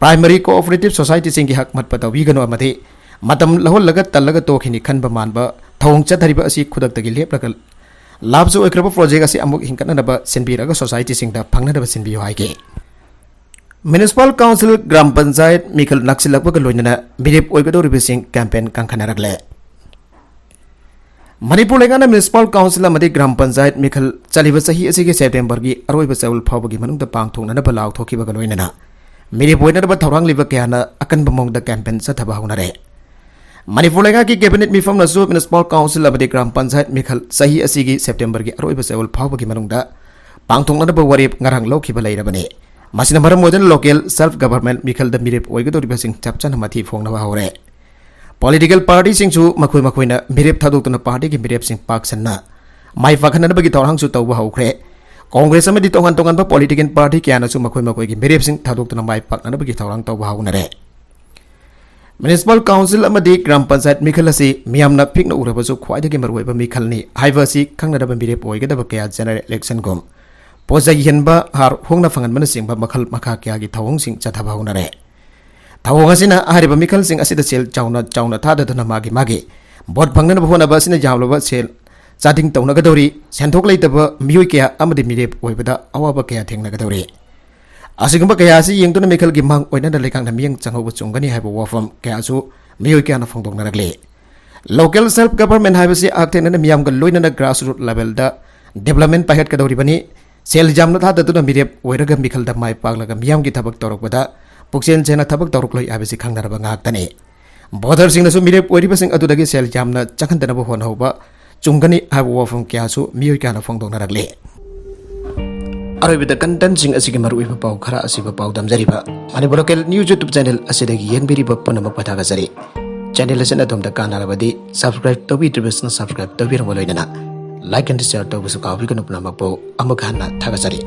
primary cooperative societyꯁꯤꯡꯒꯤ ꯍꯛ ꯃꯠꯄ ꯇꯧꯕꯤꯒꯅꯨ ꯑꯃꯗꯤ ꯃꯇꯝ ꯂꯧꯍꯜꯂꯒ ꯇꯜꯂꯒ ꯇꯣꯛꯈꯤꯅꯤ ꯈꯟꯕ ꯃꯥꯟꯕ ꯊꯧꯑꯣꯡ ꯆꯠꯊꯔꯤꯕ ꯑꯁꯤ ꯈꯨꯗꯛꯇꯒꯤ ꯂꯦꯞꯂꯒ lapse ꯑꯣꯏꯈ꯭ꯔꯕ project ꯑꯁꯤ ꯑꯃꯨꯛ ꯍꯤꯡꯒꯠꯅꯅꯕ ꯁꯤꯟꯕꯤꯔꯒ societyꯁꯤꯡꯗ ꯐꯪꯅꯅꯕ ꯁꯤꯟꯕꯤꯌꯨ ꯍꯥꯏꯈꯤ꯫ Municipal Council, gram panchayat ꯃꯤꯈꯜ ꯅꯛꯁꯤꯜꯂꯛꯄꯒ ꯂꯣꯏꯅꯅ ꯃꯤꯔꯦꯞ ꯑꯣꯏꯒꯗꯧꯔꯤꯕꯁꯤꯡ campaign ꯀꯟꯈꯠꯅꯔꯛꯂꯦ꯫ ꯃꯅꯤꯄꯨꯔ ꯂꯩꯉꯥꯛꯅ Municipal Council ꯑꯃꯗꯤ gram panchayat ꯃꯤꯈꯜ ꯆꯠꯂꯤꯕ ꯆꯍꯤ ꯑꯁꯤꯒꯤ Septemberꯒꯤ ꯑꯔꯣꯏꯕ ꯆꯌꯣꯜ ꯐꯥꯎꯕꯒꯤ ꯃꯅꯨꯡꯗ ꯄꯥꯡꯊꯣꯛꯅꯅꯕ ꯂꯥꯎꯊꯣꯛꯈꯤꯕꯒ ꯂꯣꯏꯅꯅ ꯃꯤꯔꯦꯞ ꯑꯣꯏꯅꯅꯕ ꯊꯧꯔꯥꯡꯂꯤꯕ ꯀꯌꯥꯅ ꯑꯀꯟꯕ ꯃꯑꯣꯡꯗ campaign ꯆꯠꯊꯕ ꯍꯧꯅꯔꯦ꯫ ꯃꯅꯤꯄꯨꯔ ꯂꯩꯉꯥꯛꯀꯤ cabinet ꯃꯤꯐꯝꯅꯁꯨ Municipal Council ꯑꯃꯗꯤ gram panchayat ꯃꯤꯈꯜ ꯆꯍꯤ ꯑꯁꯤꯒꯤ Septemberꯒꯤ ꯑꯔꯣꯏꯕ ꯆꯌꯣꯜ ꯐꯥꯎꯕꯒꯤ ꯃꯅꯨꯡꯗ ꯄꯥꯡꯊꯣꯛꯅꯅꯕ ꯋꯥꯔꯦꯞ ꯉꯔꯥꯡ ꯂꯧꯈꯤꯕ ꯂꯩꯔꯕꯅꯤ꯫ ꯃꯁꯤꯅ ꯃꯔꯝ ꯑꯣꯏꯗꯨꯅ local self government ꯃꯤꯈꯜꯗ ꯃꯤꯔꯦꯞ ꯑꯣꯏꯒꯗꯧꯔꯤꯕꯁꯤꯡ ꯆꯞ ꯆꯥꯅ ꯃꯊꯤ ꯐꯣꯡꯅꯕ ꯍꯧꯔꯦ꯫ Political partyꯁꯤꯡꯁꯨ ꯃꯈꯣꯏ ꯃꯈꯣꯏꯅ ꯃꯤꯔꯦꯞ ꯊꯥꯗꯣꯛꯇꯨꯅ partyꯒꯤ ꯃꯤꯔꯦꯞꯁꯤꯡ ꯄꯥꯛ ꯁꯟꯅ ꯃꯥꯏ ꯄꯥꯛꯍꯟꯅꯕꯒꯤ ꯊꯧꯔꯥꯡꯁꯨ ꯇꯧꯕ ꯍꯧꯈ꯭ꯔꯦ꯫ Congress ꯑꯃꯗꯤ ꯇꯣꯉꯥꯟ ꯇꯣꯉꯥꯟꯕ political party ꯀꯌꯥꯅꯁꯨ ꯃꯈꯣꯏ ꯃꯈꯣꯏꯒꯤ ꯃꯤꯔꯦꯞꯁꯤꯡ ꯊꯥꯗꯣꯛꯇꯨꯅ ꯃꯥꯏ ꯄꯥꯛꯅꯅꯕꯒꯤ ꯊꯧꯔꯥꯡ ꯇꯧꯕ ꯍꯧꯅꯔꯦ꯫ Municipal Council ꯑꯃꯗꯤ gram panchayat ꯃꯤꯈꯜ ꯑꯁꯤ ꯃꯤꯌꯥꯝꯅ ꯄꯤꯛꯅ ꯎꯔꯕꯁꯨ ꯈ꯭ꯋꯥꯏꯗꯒꯤ ꯃꯔꯨꯑꯣꯏꯕ ꯃꯤꯈꯜꯅꯤ ꯍꯥꯏꯕ ꯑꯁꯤ ꯈꯪꯅꯔꯕ ꯃꯤꯔꯦꯞ ꯑꯣꯏꯒꯗꯕ ꯀꯌꯥ general electionꯒꯨꯝ ꯄꯣꯠ ꯆꯩ ꯌꯦꯟꯕ, ꯍꯥꯔ ꯍꯣꯡꯅ ꯐꯪꯍꯟꯕꯅꯆꯤꯡꯕ ꯃꯈꯜ ꯃꯈꯥ ꯀꯌꯥꯒꯤ ꯊꯧꯑꯣꯡꯁꯤꯡ ꯆꯠꯊꯕ ꯍꯧꯅꯔꯦ꯫ ꯊꯧꯑꯣꯡ ꯑꯁꯤꯅ ꯍꯥꯏꯔꯤꯕ ꯃꯤꯈꯜꯁꯤꯡ ꯑꯁꯤꯗ ꯁꯦꯜ ꯆꯥꯎꯅ ꯆꯥꯎꯅ ꯊꯥꯗꯗꯨꯅ ꯃꯥꯒꯤ ꯃꯥꯒꯤ vote ꯐꯪꯅꯅꯕ ꯍꯣꯠꯅꯕ ꯑꯁꯤꯅ ꯌꯥꯝꯂꯕ ꯁꯦꯜ ꯆꯥꯗꯤꯡ ꯇꯧꯅꯒꯗꯧꯔꯤ꯫ ꯁꯦꯟꯊꯣꯛ ꯂꯩꯇꯕ ꯃꯤꯑꯣꯏ ꯀꯌꯥ ꯑꯃꯗꯤ ꯃꯤꯔꯦꯞ ꯑꯣꯏꯕꯗ ꯑꯋꯥꯕ ꯀꯌꯥ ꯊꯦꯡꯅꯒꯗꯧꯔꯤ꯫ ꯑꯁꯤꯒꯨꯝꯕ ꯀꯌꯥ ꯑꯁꯤ ꯌꯦꯡꯗꯨꯅ ꯃꯤꯈꯜꯒꯤ ꯃꯥꯡ ꯑꯣꯏꯅꯅ ꯂꯩꯉꯥꯛꯅ ꯃꯤꯠꯌꯦꯡ ꯆꯪꯍꯧꯕ ꯆꯨꯝꯒꯅꯤ ꯍꯥꯏꯕ ꯋꯥꯐꯝ ꯀꯌꯥꯁꯨ ꯃꯤꯑꯣꯏ ꯀꯌꯥꯅ ꯐꯣꯡꯗꯣꯛꯅꯔꯛꯂꯤ꯫ Local self government ꯍꯥꯏꯕꯁꯤ ꯍꯛꯊꯦꯡꯅꯅ ꯃꯤꯌꯥꯝꯒ ꯂꯣꯏꯅꯅ grassroot levelꯗ development ꯄꯥꯏꯈꯠꯀꯗꯧꯔꯤꯕꯅꯤ꯫ ꯁꯦꯜ ꯌꯥꯝꯅ ꯊꯥꯗꯗꯨꯅ ꯃꯤꯔꯦꯞ ꯑꯣꯏꯔꯒ ꯃꯤꯈꯜꯗ ꯃꯥꯏ ꯄꯥꯛꯂꯒ ꯃꯤꯌꯥꯝꯒꯤ ꯊꯕꯛ ꯇꯧꯔꯛꯄꯗ ꯄꯨꯛꯆꯦꯜ ꯁꯦꯡꯅ ꯊꯕꯛ ꯇꯧꯔꯛꯂꯣꯏ ꯍꯥꯏꯕꯁꯤ ꯈꯪꯅꯔꯕ ꯉꯥꯛꯇꯅꯤ꯫ Voterꯁꯤꯡꯅꯁꯨ ꯃꯤꯔꯦꯞ ꯑꯣꯏꯔꯤꯕꯁꯤꯡ ꯑꯗꯨꯗꯒꯤ ꯁꯦꯜ ꯌꯥꯝꯅ ꯆꯪꯍꯟꯗꯅꯕ ꯍꯣꯠꯅꯍꯧꯕ ꯆꯨꯝꯒꯅꯤ ꯍꯥꯏꯕ ꯋꯥꯐꯝ ꯀꯌꯥꯁꯨ ꯃꯤꯑꯣꯏ ꯀꯌꯥꯅ ꯐꯣꯡꯗꯣꯛꯅꯔꯛꯂꯤ꯫ ꯑꯔꯣꯏꯕꯗ contentꯁꯤꯡ ꯑꯁꯤꯒꯤ ꯃꯔꯨꯑꯣꯏꯕ ꯄꯥꯎ ꯈꯔ ꯑꯁꯤꯕꯨ ꯄꯥꯎꯗꯝꯖꯔꯤꯕ Manipur Local News YouTube channel ꯑꯁꯤꯗꯒꯤ ꯌꯦꯡꯕꯤꯔꯤꯕ ꯄꯨꯝꯅꯃꯛꯄꯨ ꯊꯥꯒꯠꯆꯔꯤ꯫ Channel ꯑꯁꯤꯅ ꯑꯗꯣꯝꯗ ꯀꯥꯟꯅꯔꯕꯗꯤ subscribe ꯇꯧꯕꯤꯗ꯭ꯔꯤꯕꯁꯤꯡꯅ subscribe ꯇꯧꯕꯤꯔꯝꯕ ꯂꯣꯏꯅꯅ like and share ꯇꯧꯕꯁꯨ ꯀꯥꯎꯕꯤꯒꯅꯨ꯫ ꯄꯨꯝꯅꯃꯛꯄꯨ ꯑꯃꯨꯛ ꯍꯟꯅ ꯊꯥꯒꯠꯆꯔꯤ꯫